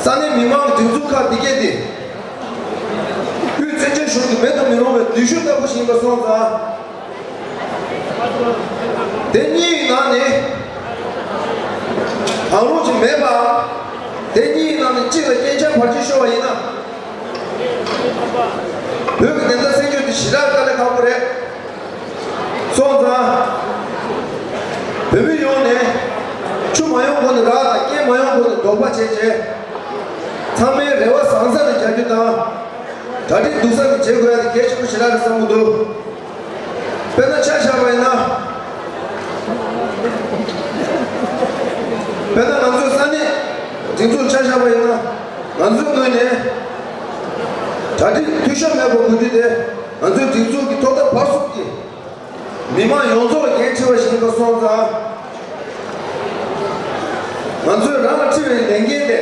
ས་གནས་མི་མང་གི་སྒྲིག་འཛུགས་ཁག་འདི་གས་ཏེ། དབུས་བཙན་བྱོལ་གཞུང་གི་མེད་དུ་མི་རུང་བའི་ནུས་ཤུགས་ལྟ་བུ་ཞིག་ཡིན་པ་སོང་ཙང་། དེ་གཉིས་ཀྱི་ནང་ནས་གང་རུང་ཞིག་མེད་པ། དེ་གཉིས་ཀྱི་ནང་ནས་གཅིག་ལ་རྐྱེན་ཆག་བར་ཆད་ཤོར་བ་ཡིན་ན། བོད་ཀྱི་བདེན་མཐའ་གསལ་རྒྱུ་དེ་ཞེ་དྲག་དཀའ་ལས་ཁག་པོ་རེད། སོང་ཙང་། བོད་མི་ཡོངས་ནས་ཆུ་མ་ཡོང་གོང་ནས་རགས་དང་རྐྱེན་མ་ཡོང་གོང་ནས་དོགས་པ་བྱས་རྗེས། ཚང་མའི་རེ་བ་བཟང་ས་ནས་རྒྱག་རྒྱུ་དང་། གྲ་སྒྲིག་སྡུག་ས་ནས་བྱེད་དགོས་ཡ་དེ་གལ་ཆེན་པོ་ཞེ་དྲག་རེད་བསམ་གྱི་འདུག་དཔེར་ན་ཆ་བཞག་པ་ཡིན་ན། དཔེར་ན་ང་ཚོའི་ས་གནས་སྒྲིག་འཛུགས་ཆ་བཞག་པ་ཡིན་ན། ང་ཚོའི་ངོས་ནས་གྲ་སྒྲིག་འཐུས་ཤོར་མེད་པ་དགོས་རྒྱུ་དེ་ང་ཚོའི་སྒྲིག་འཛུགས་ཀྱི་ཐོག་མཐའ་བར་གསུམ་གྱི་མི་མང་ཡོངས་རྫོགས་ལ་འགན་འཁྲི་བ་ཞིག་ཡིན་པ་སོང་ཙང་། ང་ཚོས་རང་ལ་འཁྲི་བའི་ལས་འགན་དེ།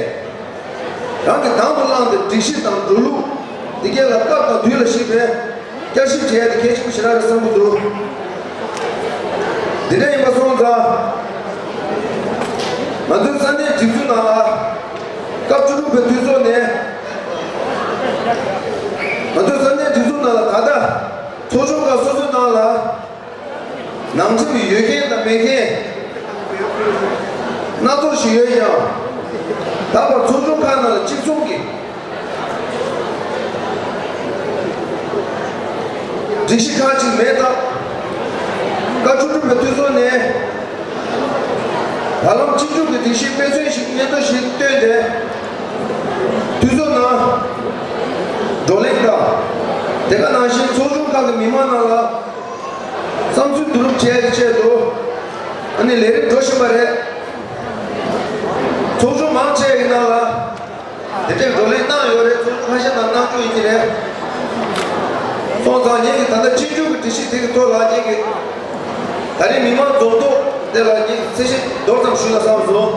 རང་གིས་དང་དུ་བླངས་ཏེ་སྒྲིག་གཞི་དང་འགྲོ་ལུགས་འདི་གས་ལ་སྐབས་དང་དུས་ལ་གཞིགས་པའི་བསྐྱར་ཞིབ་བྱེད་ཡ་དེ་གལ་ཆེན་པོ་ཞེ་དྲག་རེད་བསམ་གྱི་འདུག་འདི་འདྲ་ཡིན་པ་སོང་ཙང་། ང་ཚོའི་ས་གནས་སྒྲིག་འཛུགས་ནང་ལ་ ད་ལྟ་ཚོགས་ཆུང་ཁག་སོ་སོའི་ནང་ལ་ནང་ཁྲིམས་ཡོད་མཁན་དང་མེད་མཁན་སྣ་ཚོགས་ཤིག་ཡོད་ཀྱང་། ད་བར་ཚོགས་ཆུང་ཁག་ནང་ལ་གཅིག་མཚུངས་ཀྱི་སྒྲིག་གཞི་ཁག་ཅིག་མེད་སྟབས། བཀའ་བཅུ་དྲུག་པའི་འཐུས་ཚོགས་ནས་བར་ལམ་གཅིག་མཚུངས་ཀྱི་སྒྲིག་གཞི་དཔེ་མཚོན་ཞིག་སྙན་ཐོ་ཞིག་བཏོན་ཏེ། འཐུས་ཚོགས་ནང་བགྲོ་གླེང་དང་། དེ་ག་ནང་བཞིན་ཚོགས་ཆུང་ཁག་གི་མི་མང་ནང་ལ་བསམ་ཚུལ་བསྡུ་རུབ་བྱེད་ཡག་གི་ཆེད་དུ་ཨ་ནི་ལས་རིམ་འགྲོ་བཞིན་པ་རེད། ཚོགས་ཆུང་མང་ཆེ་བའི་ནང་ལ་དེ་འདྲའི་བགྲོ་གླེང་གནང་ཡོད་རེད། ཚོགས་ཆུང་ཁ་ཤས་ནང་གནང་རྒྱུ་ཡིན་གྱི་རེད། སོང་ཙང་ངེད་ཀྱིས་ད་ལྟ་སྤྱི་འཐུས་ཀྱི་སྒྲིག་གཞི་དེ་གི་ཐོག་ལ་ངེད་ཀྱིས་ད་རེས་མི་མང་འཛོམས་ཐོག་དེ་ལ་ངེད་ཀྱིས་གསལ་བཤད་མདོར་ཙམ་ཞུ་ན་བསམ་སོང་།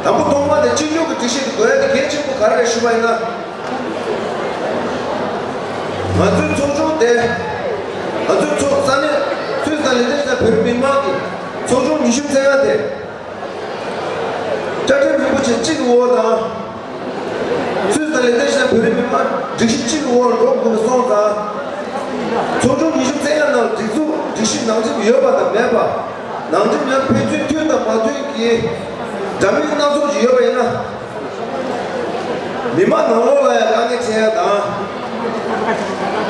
དང་པོ་ཐོག་མ་དེ་སྤྱི་འཐུས་ཀྱི་སྒྲིག་གཞི་དེ་དགོས་ཡ་དེ་གལ་ཆེན་པོ་ག་རེ་རེད་ཞུས་པ་ཡིན་ན། ང་ཚོའི་ཚོགས་ཆུང་དེ། ང་ཚོའི་ཚོགས་ས་གནས་སུད་སི་དང་ལི་ཐན་ཞིག་དང་བོད་རིགས་མི་མང་གི་ཚོགས་ཆུང་ཉི་ཤུ་རྩ་ལྔ་དེ། བཅའ་ཁྲིམས་རིན་པོ་ཆེ་གཅིག་གི་འོག་དང་། སུད་སི་དང་ལི་ཐན་ཞིག་དང་བོད་རིགས་མི་མང་སྒྲིག་གཞི་གཅིག་གི་འོག་འགྲོ་དགོས་པ་སོང་ཙང་། ཚོགས་ཆུང་ཉི་ཤུ་རྩ་ལྔ་ནང་སྒྲིག་འཛུགས་སྒྲིག་གཞི་ནང་ཁྲིམས་ཡོད་པ་དང་མེད་པ། ནང་ཁྲིམས་ཡང་ཕན་ཚུན་མཐུན་དང་མ་མཐུན་གྱི་འདྲ་མིན་སྣ་ཚོགས་ཤིག་ཡོད་པ་ཡིན་ན། མི་མང་ནང་ལོགས་ལ་ཡང་དཀའ་ངལ་འཕྲད་ཡ་དང་།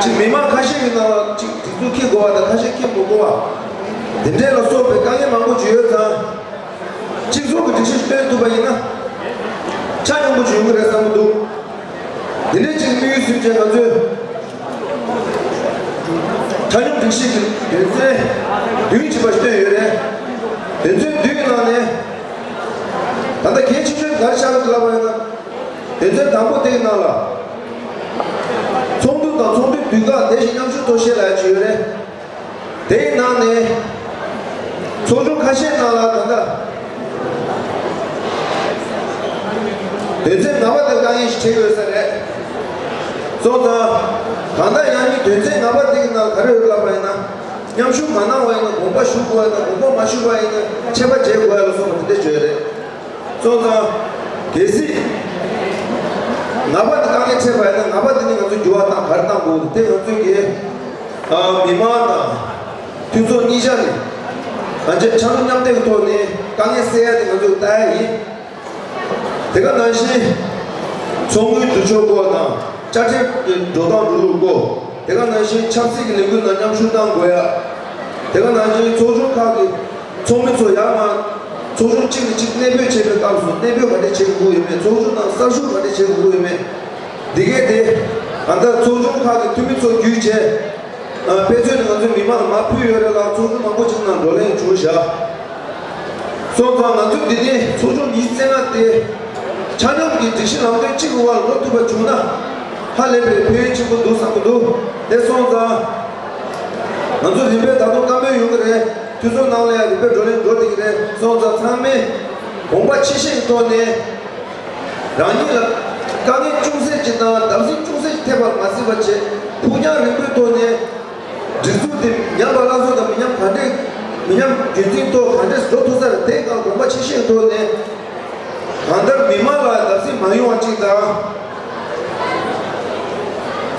ཅིག་མི་མང་ཁ་ཤས་ཀྱི་ནང་ལ་ཅིག་སྒྲིག་འཛུགས་འཁྱེར་དགོས་པ་དང་ཁ་ཤས་འཁྱེར་མི་དགོས་པ། དེ་འདྲས་ལ་སོགས་པའི་དཀའ་ངལ་མང་པོ་ཅིག་ཡོད་ཙང་། གཅིག་མཚུངས་ཀྱི་སྒྲིག་གཞི་ཞིག་བཏོན་ཐུབ་པ་ཡིན་ན། ཆ་སྙོམས་པོ་ཅིག་ཡོང་གི་རེད་བསམ་གྱི་འདུག་དེ་འདྲས་ཅིག་དམིགས་ཡུལ་ཟིན་བྱས་ང་ཚོས། ཆ་སྙོམས་སྒྲིག་གཞི་གི་དོན་ཚན་བདུན་ཅིག་པ་ཞིག་བཏོན་ཡོད་རེད། དོན་ཚན་བདུན་ནང་ནས། ད་ལྟ་གལ་ཆེ་ཤོས་ག་རེ་ཆགས་ཀྱི་འདུག་ལབ་པ་ཡིན་ན། དོན་ཚན་དང་པོ་དེའི་ནང་ལ། ཚོགས་འདུ་དང་ཚོགས་འདུའི་དུས་བཀག་དེ་བཞིན་མཉམ་ཞུགས་ཐོ་བཤད་ལ་ཡ་ཅིག་ཡོད་རེད། དེའི་ནང་ནས། ཚོགས་ཆུང་ཁ་ཤས་ནང་ལ་ད་ལྟ། དོན་ཚན་ལྔ་པ་དེར་དཀའ་ངལ་ཞིག་འཕྲད་ཡོད་ས་རེད། སོང་ཙང་། གང་ལྟར་ཡང་སྙིང་དོན་ཚན་ལྔ་པ་དེ་གི་ནང་ག་རེ་ཡོད་ལབ་པ་ཡིན་ན། མཉམ་ཞུགས་མ་གནང་བ་ཡིན་ན་དགོངས་པ་ཞུ་དགོས་ཡ་དང་དགོངས་པ་མ་ཞུ་བ་ཡིན་ན་ཆད་པ་འཇལ་དགོས་ཡ་ལ་སོགས་པ་དེ་འདྲ་བརྗོད་རེད། སོང་ཙང་། གལ་སྲིད། ལྔ་པ་དེ་དཀའ་ངལ་འཕྲད་པ་ཡིན་ན་ལྔ་པ་དེ་ནི་ང་ཚོས་འགྱུར་བ་བཏང་ག་རེ་བཏང་དགོས་དེ་ང་ཚོས་ཀྱི། ཨ། མི་མང་དང་། འཐུས་ཚོགས་གཉིས་ཆ་ནས། ང་ཚོས་ཆ་མཉམ་མཉམ་འདེགས་ཐོག་ནས་དཀའ་ངལ་སེལ་ཡ་དེ་ང་ཚོས་ལྟ་ཡ་ཡིན། དེ་ག་ནང་བཞིན། ཚོགས་དངུལ་བསྡུ་ཕྱོགས་སྐོར་དང་། དཔྱ་ཁྲལ་གྱི་འགྲོ་སྟངས་འགྲོ་ལུགས་སྐོར། དེ་ག་ནང་བཞིན་ཆབ་སྲིད་ཀྱི་ལས་འགུལ་ནང་མཉམ་ཞུགས་གནང་དགོས་ཡ། དེ་ག་ནང་བཞིན་ཚོགས་ཆུང་ཁག་གི་ཚོགས་མི་ཚོ་ཡར་མར་ཚོགས་ཆུང་གཅིག་ནས་གཅིག་གནས་སྤོས་བྱེད་པའི་སྐབས་སུ་གནས་སྤོས་ག་འདྲས་བྱེད་དགོས་ཡོད་མེད། ཚོགས་ཆུང་ནང་གསར་ཞུགས་ག་འདྲས་བྱེད་དགོས་ཡོད་མེད། འདི་གས་དེ། ད་ལྟ་ཚོགས་ཆུང་ཁག་གི་འཐུས་མི་ཚོ་བརྒྱུད་བྱས། ཨ། དཔེ་མཚོན་ནི་ང་ཚོའི་མི་མང་ལ་མར་ཕུལ་ཡོད་རེད་ལ། ཚོགས་ཆུང་མང་པོ་ཅིག་ནང་བགྲོ་གླེང་བྱུང་བཞག་སོང་ཙང་ང་ཚོས་འདི་ནས་ཚོགས་ཆུང་ཉི་ཤུ་རྩ་ལྔ་དེ་ཆ་སྙོམས་ཀྱི་སྒྲིག་གཞི་ལམ་སྟོན་གཅིག་གི་འོག་ལ་འགྲོ་ཐུབ་པ་བྱུང་ན་ཧ་ལས་པའི་ཕན་ཡོན་ཆེན་པོ་འདུག་བསམ་གྱི་འདུག་དེ་སོང་ཙང་ང་ཚོ་རིམ་པས་ད་དུང་བཀའ་མོལ་ཡོང་གི་རེད། འཐུས་ཚོགས་ནང་ལ་ཡང་རིམ་པས་བགྲོ་གླེང་འགྲོ་བསྡད་ཀྱི་རེད། སོང་ཙང་ཚང་མས་དགོངས་པ་ཆེ་བཞེས་ཀྱི་ཐོག་ནས། རང་ཉིད་ལ་དཀའ་ངལ་ཅུང་ཟད་ཅིག་དང་བརྡབ་གསིག་ཅུང་ཟད་ཅིག་ཐེབས་པ་མ་སྲིད་པ་བྱས། ཕུགས་རྒྱང་རིང་པོའི་ཐོག་ནས་སྒྲིག་འཛུགས་དེ་ཉམས་པ་སླར་གསོ་དང་མི་ཉམས་ག་འདྲས། མི་ཉམས་རྒྱུན་འཛིན་ཐོག་ག་འདྲས་འགྲོ་ཐུབ་ས་རེད། དེའི་སྒང་དགོངས་པ་ཆེ་བཞེས་ཐོག་ནས། གང་ལྟར་མི་མང་ལ་བརྡབ་གསིག་མ་ཡོང་བ་ཅིག་དང་།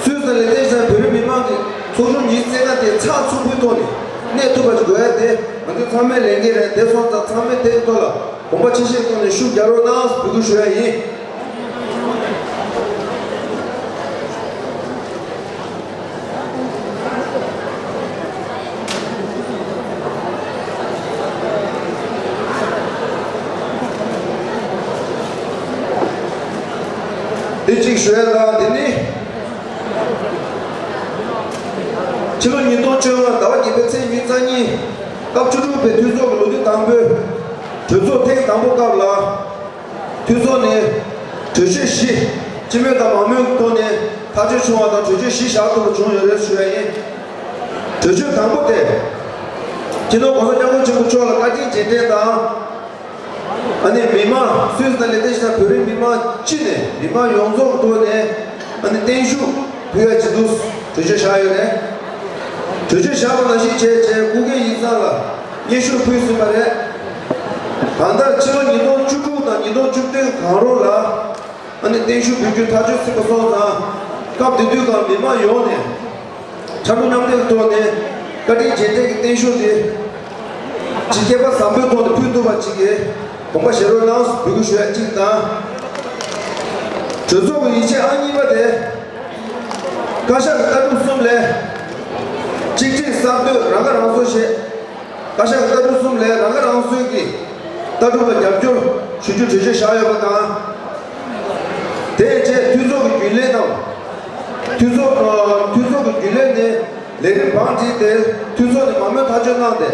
སུད་སི་ལ་བསྡད་ས་བོད་རིགས་མི་མང་གི་ཚོགས་ཆུང་ཉི་ཤུ་རྩ་ལྔ་དེ་ཚགས་ཚུད་པོའི་ཐོག་ནས་གནས་ཐུབ་པ་ཅིག་དགོས་ཡ་དེ་ང་ཚོ་ཚང་མའི་ལས་འགན་རེད། དེ་སོང་ཙང་ཚང་མས་དེའི་ཐོག་ལ། དགོངས་པ་ཆེ་བཞེས་ཐོག་ནས་ཤུགས་རྒྱག་རོགས་གནང་འབོད་སྐུལ་ཞུ་ཡ་ཡིན། དེ་གཅིག་ཞུ་ཡ་དང་། དེ་ནི་ཕྱི་ལོ་ཉིས་སྟོང་བཅོ་ལྔ་ཟླ་བ་བརྒྱད་པའི་ཚེས་ཉི་ཤུ་རྩ་གཉིས། སྐབས་བཅུ་དྲུག་པའི་འཐུས་ཚོགས་ཀྱི་ལོ་དུས་དང་པོའི་གྲོས་ཚོགས་ཐེངས་དང་པོ་སྐབས་ལ། འཐུས་ཚོགས་ནས་གྲོས་ཆོད་བཞི། སྤྱི་མོས་དང་མང་མོས་ཀྱི་ཐོག་ནས་ཐག་གཅོད་བྱུང་བ་དང་། གྲོས་ཆོད་བཞི་བཞག་ཐུབ་པ་བྱུང་ཡོད་རེད་ཞུ་ཡ་ཡིན། གྲོས་ཆོད་དང་པོ་དེ། སྤྱི་ནོར་༸གོང་ས་༸སྐྱབས་མགོན་ཆེན་པོ་མཆོག་ལ་བཀའ་དྲིན་རྗེས་དྲན་དང་། ཨ་ནི་མི་མང་། སུད་སི་དང་ལི་ཐན་ཞིག་དང་བོད་རིགས་མི་མང་སྤྱི་ནས་མི་མང་ཡོངས་རྫོགས་ཀྱི་ཐོག་ནས་ཨ་ནི་བརྟན་བཞུགས་ཕུལ་ཡ་ཅིག་འདུག་གྲོས་ཆོད་བཞག་ཡོད་རེད། གྲོས་ཆོད་བཞག་པ་ནང་བཞིན་བྱས་བྱས་སྐུ་སྒེར་ཡིག་ཚང་ལ་སྙན་ཞུ་ཕུལ་ཟིན་པ་རེད། གང་ལྟར་ཕྱི་ལོ་ཉིས་སྟོང་བཅུ་དྲུག་དང་ཉིས་སྟོང་བཅུ་བདུན་གང་རུང་ལ་ཨ་ནི་བརྟན་བཞུགས་འབུལ་རྒྱུ་ཐག་གཅོད་ཟིན་པ་སོང་ཙང་ སྐབས་དེ་དུས་ཀྱང་མི་མང་ཡོངས་ནས་འཆམ་མཐུན་མཉམ་འབྲེལ་གྱི་ཐོག་ནས་བཀའ་དྲིན་རྗེས་དྲན་གྱི་བརྟན་བཞུགས་དེ་ཅིག་སྐལ་པ་བཟང་པོའི་ཐོག་ནས་ཕུལ་ཐུབ་པ་ཅིག་གི་དགོངས་པ་བཞེས་རོགས་གནང་འབོད་སྐུལ་ཞུ་ཡ་གཅིག་དང་། གྲོས་ཚོགས་ཀྱི་ཡིག་ཆ་ཨང་གཉིས་པ་དེ། བཀའ་ཤག་གི་ལྟ་གྲུབ་གསུམ་ལས། གཅིག་སྒྲིལ་གསར་གཏོད། རང་ཁ་རང་གསོ་ཞེས། བཀའ་ཤག་གི་ལྟ་གྲུབ་གསུམ་ལས་རང་ཁ་རང་གསོའི་གི་ལྟ་གྲུབ་ལ་རྒྱབ་སྐྱོར་ཞུ་རྒྱུ་གྲོས་ཆོད་བཞག་ཡོད་པ་དང་། དེ་བཅས་འཐུས་ཚོགས་ཀྱི་རྒྱུན་ལས་རྣམས། འཐུས་ཚོགས་ཨ། འཐུས་ཚོགས་ཀྱི་རྒྱུན་ལས་ནས་ལས་རིམ་བང་བསྒྲིགས་ཏེ་འཐུས་ཚོགས་ནས་མང་མོས་ཐག་གཅོད་གནང་སྟེ་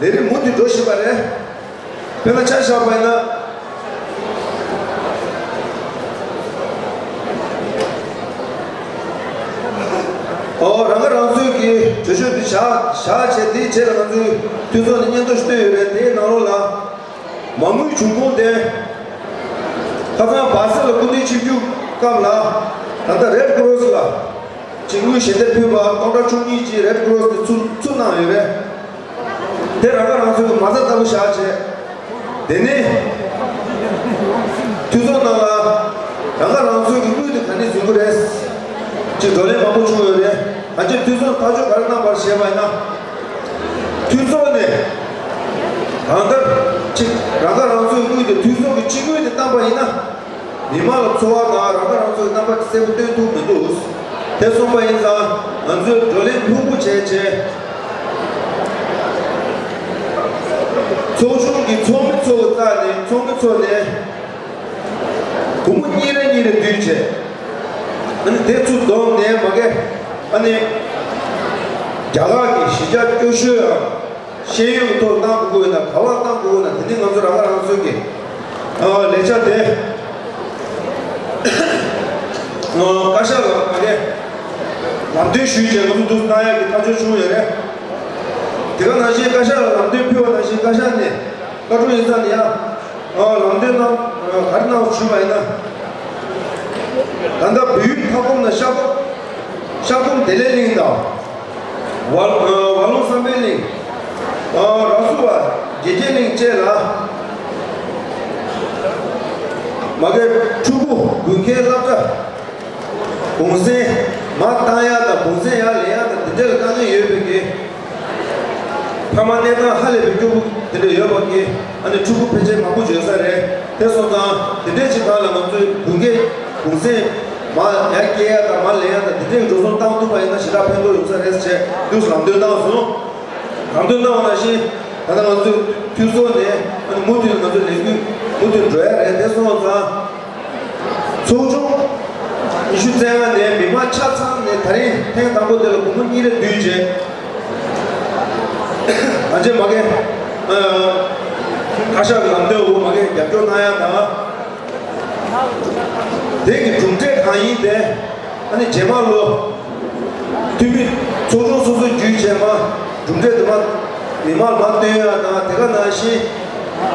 ལས་རིམ་མུ་མཐུད་འགྲོ་བཞིན་པ་རེད། དཔེར་ན་ཆ་བཞག་པ་ཡིན་ན། ཨོ། རང་ཁ་རང་གསོའི་གི་གྲོས་ཆོད་དེ་བཞག་བཞག་བྱས་དེའི་རྗེས་ལ་ང་ཚོའི་འཐུས་ཚོགས་ནས་སྙན་ཐོ་ཞིག་བཏོན་ཡོད་རེད། དེའི་ནང་ལོགས་ལ་མ་དངུལ་བྱུང་ཁུངས་དེ་ཁ་སང་སྦ་སེ་ལ་སྐུ་མདུན་ཆིབས་བསྒྱུར་སྐབས་ལ་ད་ལྟ་རེད་ཀོ་རོ་སི་ལ་ཅིག་དངུལ་ཞལ་འདེབས་ཕུལ་བ་སྟོང་ཕྲག་བཅུ་གཉིས་ཅིག་རེད་ཀོ་རོ་སི་ནས་ཚུར་ཚུར་གནང་ཡོད་རེད། དེ་རང་ཁ་རང་གསོའི་གི་མ་རྩ་ལྟ་བུ་བཞག་བྱས། དེ་ནས་འཐུས་ཚོགས་ནང་ལ་རང་ཁ་རང་གསོའི་གི་དངུལ་དེ་ག་ནས་འཛིན་གྱི་རེད། ཅིག་བགྲོ་གླེང་མང་པོ་བྱུང་ཡོད་རེད། ང་ཚོས་འཐུས་ཚོགས་ཐག་གཅོད་ག་རེ་གནང་བར་བྱས་པ་ཡིན་ན། འཐུས་ཚོགས་ནས་གང་ལྟར་ཅིག་རང་ཁ་རང་གསོའི་དངུལ་དེ་འཐུས་ཚོགས་ཀྱི་སྤྱི་དངུལ་དེ་བཏང་པ་ཡིན་ན། མི་མང་ལ་འཚོ་བ་དང་རང་ཁ་རང་གསོའི་རྣམ་པ་གསལ་པོ་སྟོན་ཐུབ་མི་འདུག་དེ་སོང་པ་ཡིན་ཙང་ང་ཚོས་བགྲོ་གླེང་ལྷུག་པོ་བྱས་བྱས། ཚོགས་ཆུང་གི་ཚོགས་མི་ཚོ་རྩ་ནས་ཚོགས་མི་ཚོ་ནས་སྒོར་མོ་གཉིས་རེ་གཉིས་རེ་བསྡུས་བྱས། ཨ་ནི་དེ་ཚུར་བསྡོམས་ནས་མ་གི་ཨ་ནི་རྒྱ་གར་གྱི་གཞིས་ཆགས་སྐྱོ་ཤོས་ཨ། ཤེས་ཡོན་གྱི་ཐོག་གནང་དགོས་ན་ག་པར་གནང་དགོས་ན་དེ་ནི་ང་ཚོ་རང་ཁ་རང་གསོའི་གི་ཨ་ལས་འཆར་དེ་ཨ་བཀའ་ཤག་ལ་ང་གིས་ལམ་སྟོན་ཞུས་བྱས་ང་ཚོ་འདུག་གནང་ཡག་གི་ཐག་གཅོད་བྱུང་ཡོད་རེད། དེ་ག་ནང་བཞིན་བཀའ་ཤག་ལ་ལམ་སྟོན་ཕུལ་བ་ནང་བཞིན་བཀའ་ཤག་ནས་བཀའ་འཁྲོལ་ཡིན་ཙང་ནི་ཡང་ཨ་ལམ་སྟོན་གནང་ཨ་ག་རེ་གནང་ཞུས་པ་ཡིན་ན། ད་ལྟ་བོད་ཡུལ་མཐའ་སྐོར་ན་ཤར་ཁོག་ཤར་ཁོག་བདེ་ལེགས་གླིང་དང་། ཝ་ཨ་ཝ་ལུང་བསམ་འཕེལ་གླིང་། ཨ་ར་སུ་བ་དགེ་རྒྱས་གླིང་བཅས་ལ། མ་གི་ཕྲུ་གུ་དགུན་ཁའི་སློབ་གྲྭ་གུང་སེང་མར་བཏང་ཡག་དང་གུང་སེང་ཡར་ལེན་ཡག་དང་དེ་འདྲ་ལ་དཀའ་ངལ་ཡོད་པའི་གི། ཕ་མ་གནས་སྟངས་ཧ་ལས་པའི་སྐྱོ་པོ་དེ་འདྲ་ཡོད་པ་གི། ཨ་ནི་ཕྲུ་གུ་ཕལ་ཆེར་མང་པོ་ཡོད་ས་རེད། དེ་སོང་ཙང་དེ་འདྲའི་ཅིག་སྒང་ལ་ང་ཚོའི་དགུན་ཁའི་གུང་སེང་མར་ཡར་སྐྱེལ་ཡག་དང་མར་ལེན་ཡག་དང་དེ་འདྲའི་འགྲོ་སོང་བཏང་ཐུབ་པ་ཡིན་ན་ཞེ་དྲག་ཕན་ཐོགས་ཡོང་ས་རེད་ཅེས་དུས་སུ་ལམ་སྟོན་བཏང་སོང་། ལམ་སྟོན་གནང་བ་ནང་བཞིན་ད་ལྟ་ང་ཚོའི་འཐུས་ཚོགས་ནས་ཨ་ནི་མུ་མཐུད་ང་ཚོའི་ལས་འགུལ་མུ་མཐུད་འགྲོ་ཡག་རེད། དེ་སོང་ཙང་། ཚོགས་ཆུང་ཉི་ཤུ་རྩ་ལྔ་ནས་མི་མང་ཆ་ཚང་ནས་ད་རིང་ཐེངས་དང་པོ་དེ་ལ་སྒོར་མོ་གཉིས་རེ་བསྡུས་རྗེས། ང་ཚོས་མ་གི་ཨ་བཀའ་ཤག་གི་ལམ་སྟོན་འོག་མ་གི་རྒྱབ་སྐྱོར་གནང་ཡག་དང་། དེ་གི་གྲུབ་འབྲས་གང་ཡིན་དེ་ཨ་ནི་རྗེས་མ་ལོ། འཐུས་མི་ཚོགས་ཆུང་སོ་སོའི་བརྒྱུད་བྱས་མ་གྲུབ་འབྲས་དེ་མ་མི་མང་ལ་མ་སྟོན་ཡག་དང་། དེ་ག་ནང་བཞིན་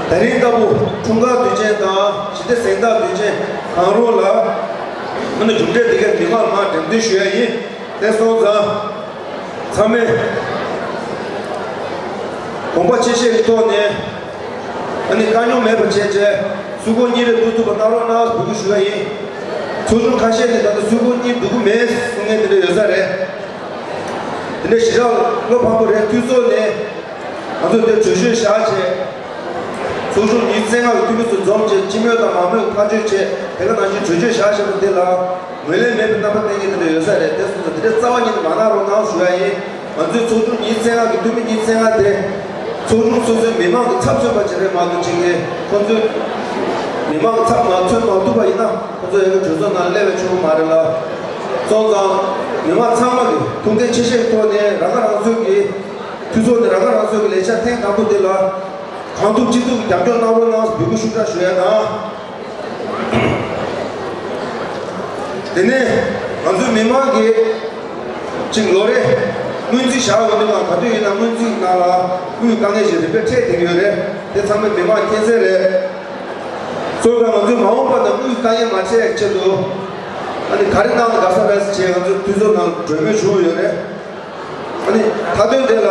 ད་རིང་ལྟ་བུ་འཁྲུངས་སྐར་དུས་ཆེན་དང་ཞི་བདེ་གཟེངས་རྟགས་དུས་ཆེན་གང་རུང་ལ་ཨ་ནི་གྲུབ་འབྲས་དེ་ག་མི་མང་ལ་མ་འགྲེམས་སྟོན་ཞུ་ཡག་ཡིན། དེ་སོང་ཙང་ཚང་མས་དགོངས་པ་ཆེ་བཞེས་ཀྱི་ཐོག་ནས། ཨ་ནི་དཀའ་རྙོག་མེད་པ་བྱས་བྱས་སུ་སྒོར་གཉིས་རེ་བསྡུ་ཐུབ་པ་གནང་རོགས་གནང་འབོད་སྐུལ་ཞུ་ཡག་ཡིན། ཚོགས་ཆུང་ཁ་ཤས་ནས་ད་ལྟ་སུ་སྒོར་གཉིས་བསྡུ་གི་མེད་གསུང་མཁན་དེ་འདྲ་ཡོད་ས་རེད། དེ་འདྲ་ཞེ་དྲག་བློ་ཕམ་པོ་རེད། འཐུས་ཚོགས་ནས་ང་ཚོ་འདིར་གྲོས་ཆོད་བཞག་བྱས། ཚོགས་ཆུང་ཉི་ཤུ་རྩ་ལྔ་གི་འཐུས་མི་ཚོ་འཛོམས་བྱས་སྤྱི་མོས་དང་མང་མོས་ཐག་གཅོད་བྱས། དེ་ག་ནང་བཞིན་གྲོས་ཆོད་བཞག་བཞག་པ་འདི་ལ། ངོས་ལེན་མེད་པའི་རྣམ་པ་བསྟན་མཁན་དེ་འདྲ་ཡོད་ས་རེད། དེ་སོང་ཙང་དེ་འདྲའི་རྩ་བ་ཉིད་ནས་མ་གནང་རོགས་གནང་ཞུ་ཡག་ཡིན། ང་ཚོའི་ཚོགས་ཆུང་ཉི་ཤུ་རྩ་ལྔ་གི་འཐུས་མི་ཉི་ཤུ་རྩ་ལྔ་དེ་ཚོགས་ཆུང་སོ་སོའི་མི་མང་གི་ཚབ་མཚོན་པ་ཅིག་རེད་མ་གཏོགས་ཅིག་གིས་ཁོ་ཚོའི་མི་མང་གི་ཚབ་མ་མཚོན་མ་ཐུབ་པ་ཡིན་ན་ཁོ་ཚོ་ཡང་གྲོས་ཚོགས་ནང་སླེབས་པ་ཆོག་གི་མ་རེད་ལ། སོང་ཙང་མི་མང་ཚང་མ་གིས་ཐུགས་འགན་ཆེ་བཞེས་ཀྱི་ཐོག་ནས་རང་ཁ་རང་གསོའི་གི་འཐུས་ཚོགས་ནས་རང་ཁ་རང་གསོའི་གི་ལས་འཆར་ཐེངས་དང་པོ་འདི་ལ་གང་ཐུབ་ཅི་ཐུབ་ཀྱི་རྒྱབ་སྐྱོར་གནང་རོགས་གནང་འབོད་སྐུལ་ཤུགས་དྲག་ཞུ་ཡག་དང་། དེ་ནས་ང་ཚོའི་མི་མང་གིས་ཅིག་ལོ་རེ་སྔོན་རྩིས་བཞག་ཡོང་དུས་ང་ག་དུས་ཡིན་ན་སྔོན་རྩིས་ནང་ལ་དངུལ་དཀའ་ངལ་ཞིག་རིམ་པས་འཕྲད་བསྡད་ཀྱི་ཡོད་རེད། དེ་ཚང་མས་མི་མང་མཁྱེན་གསལ་རེད། སོང་ཙང་ང་ཚོའི་མ་འོངས་པ་ན་དངུལ་དཀའ་ངལ་མ་འཕྲད་ཡག་ཆེད་དུ་ཨ་ནི་ག་རེ་གནང་ན་དགའ་ས་རེད་ཟེར་བྱས་ང་ཚོའི་འཐུས་ཚོགས་ནང་གྲོས་མོལ་བྱུང་ཡོད་རེད། ཨ་ནི་མཐའ་དོན་དེ་ལ་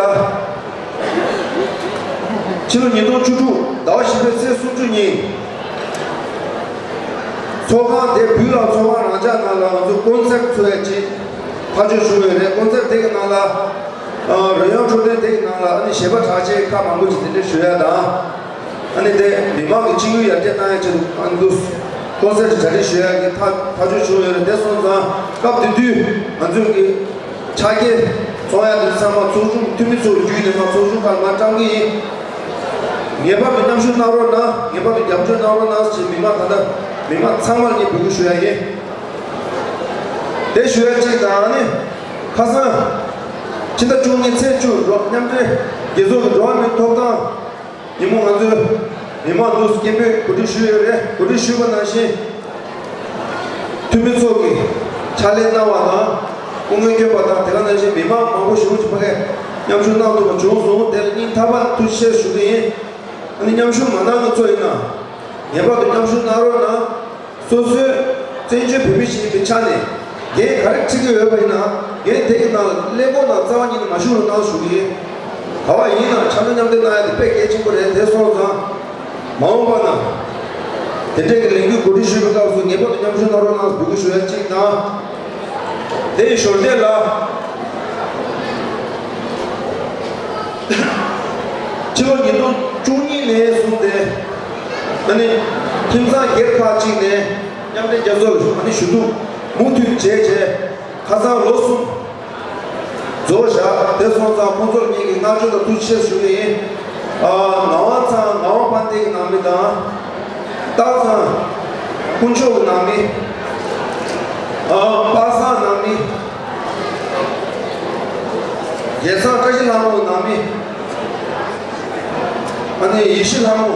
ཕྱི་ལོ་ཉིས་སྟོང་བཅུ་དྲུག་ཟླ་བ་བཞི་པའི་ཚེས་སུམ་ཅུ་ཉིན་ཚོགས་ཁང་ དེ་བོད་ལ་ཚོགས་པ་རང་འཇགས་ནང་ལ་ང་ཚོ་ཀོན་སར་ཊི་ཚོགས་ཡ་ཅིག་ཐག་གཅོད་བྱུང་ཡོད་རེད། ཀོན་སར་ཊི་དེ་གི་ནང་ལ་ཨ་རོལ་དབྱངས་འཁྲབ་སྟོན་དེ་གི་ནང་ལ་ཨ་ནི་གཞས་པ་གྲགས་ཅན་ཁག་མང་པོ་ཅིག་དེ་འདྲ་ཞུ་ཡ་དང་། ཨ་ནི་དེ་མི་མང་གི་སྤྱི་འགུལ་ཡར་རྒྱས་གཏོང་ཡ་ཆེད་དུ་ཨ་ནི་འདུག་ཀོན་སར་ཊི་གྲ་སྒྲིག་ཞུ་ཡ་གི་ཐག་ཐག་གཅོད་བྱུང་ཡོད་རེད། དེ་སོང་ཙང་སྐབས་དེ་དུས་ང་ཚོས་ཀྱི་ཕྱག་འཁྱེར་ཚོགས་ཡ་དེ་ཚང་མ་ཚོགས་ཆུང་འཐུས་མི་ཚོ་བརྒྱུད་ནས་མར་ཚོགས་ཆུང་ཁག་ལ་མར་བཀྲམ་གི་ཡིན། ངེས་པར་དུ་མཉམ་ཞུགས་གནང་རོགས་གནང་། ངེས་པར་དུ་རྒྱབ་སྐྱོར་གནང་རོགས་གནང་ཞེས་མི་མང་ད་ལྟ་མི་མང་ཚང་མར་ངས་འབོད་སྐུལ་ཞུ་ཡ་ཡིན། དེ་ཞུ་ཡ་གཅིག་དང་ནི། ཁ་སང་ཕྱི་ཟླ་བཅུ་གཉིས་ཚེས་བཅུ་རོགས་མཉམ་འབྲེལ་རྒྱལ་ཚོགས་ཀྱི་འགྲོ་བ་མིའི་ཐོབ་ཐང་ཉིན་མོ་ང་ཚོས་མི་མང་འདུག་སྐད་འབོད་གོ་སྒྲིག་ཞུས་ཡོད་རེད། གོ་སྒྲིག་ཞུས་པ་ནང་བཞིན། འཐུས་མི་ཚོ་གིས་ཕྱག་ལས་གནང་བ་དང་། སྐུ་ངལ་བསྐྱོན་པ་དང་། དེ་ག་ནང་བཞིན་མི་མང་མང་པོ་ཞེ་པོ་ཅིག་ཕ་གིར་མཉམ་ཞུགས་གནང་ཐུབ་པ་བྱུང་སོང་། དེ་ལ་སྙིང་ཐག་པ་ཐུགས་རྗེ་ཆེ་ཞུ་གི་ཡིན། ཨ་ནི་མཉམ་ཞུགས་མ་གནང་མཁན་ཚོ་ཡིན་ན། ངེས་པར་དུ་མཉམ་ཞུགས་གནང་རོགས་གནང་། སོ་སོའི་བཙན་བྱོལ་བོད་མི་ཞིག་ཡིན་པའི་ཆ་ནས། འགན་ག་རེ་འཁྲི་གི་ཡོད་པ་ཡིན་ན། འགན་དེ་གི་ནང་ལ་ཀླད་ཀོར་ནང་རྩ་བ་ཉིད་ནས་མ་ཞུགས་རོགས་གནང་ཞུ་གི་ཡིན། ག་བ་ཡིན་ནའང་འཆམ་མཐུན་མཉམ་འབྲེལ་གནང་ཡ་དེ་དཔེ་གལ་ཆེན་པོ་རེད། དེ་སོང་ཙང་། མ་འོངས་པ་ན། དེ་འདྲའི་གི་ལས་འགུལ་གོ་སྒྲིག་ཞུས་པའི་སྐབས་སུ་ངེས་པར་དུ་མཉམ་ཞུགས་གནང་རོགས་གནང་འབོད་སྐུལ་ཞུ་ཡ་གཅིག་དང་། དེ་ཡི་ཞོར་དེ་ལ། ཕྱི་ལོ་ཉིས་སྟོང་བཅུ་གཉིས་ནས་བཟུང་སྟེ། ཨ་ནི། ཁྱིམ་ཚང་སྒེར་ཁག་ཅིག་ནས་མཉམ་འབྲེལ་རྒྱལ་ཚོགས་ལ་ཨ་ནི་ཞུ་གཏུག་མུ་མཐུད་བྱས་བྱས། ཁ་སང་ལོ་གསུམ་རྫོགས་བཞག་དེ་སོང་ཙང་ཁོང་ཚོར་ངེད་ཀྱིས་བསྔགས་བརྗོད་དང་ཐུགས་རྗེ་ཆེ་ཞུ་གི་ཡིན། ཨ། ངག་དབང་ཚང་། ངག་དབང་དཔལ་ལྡན་གྱི་ནང་མི་དང་། སྟག་ཚང་དཀོན་མཆོག་གི་ནང་མི། ཨ། པ་སངས་ནང་མི། རྒྱལ་ཚང་བཀྲ་ཤིས་ལྷ་མོ་གི་ནང་མི། ཨ་ནི་ཡེ་ཤེས་ལྷ་མོ་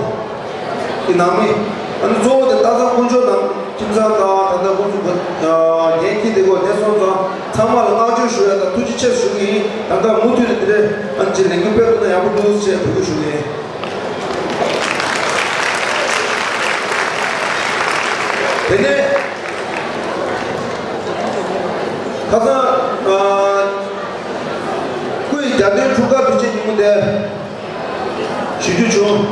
གི་ནང་མི། ཨ་ནི་གཙོ་བོ་དེ་སྟག་ཚང་དཀོན་མཆོག་ནང་ཁྱིམ་ཚང་དང་། ད་ལྟ་ཁོང་ཚོ་འགན་འཁྱེར་བསྡད་ཡོད། དེ་སོང་ཙང་ཚང་མ་ལ་བསྔགས་བརྗོད་ཞུ་ཡ་དང་ཐུགས་རྗེ་ཆེ་ཞུ་གི་ཡིན། ད་ལྟ་མུ་མཐུད་ནས་དེ་འདྲའི་ཨ་ནི་ཅིག་ལས་འགུལ་སྤེལ་ཐུབ་ན་ཡག་པོ་འདུག་ཅེས་འབོད་སྐུལ་ཞུ་གི་ཡིན། དེ་ནས་ཁ་སང་། ཨ། སྐུའི་གྱ་སྟོན་འཁྲུངས་སྐར་དུས་ཆེན་ཉིན་མོ་དེ་ཞུ་རྒྱུ་བྱུང་།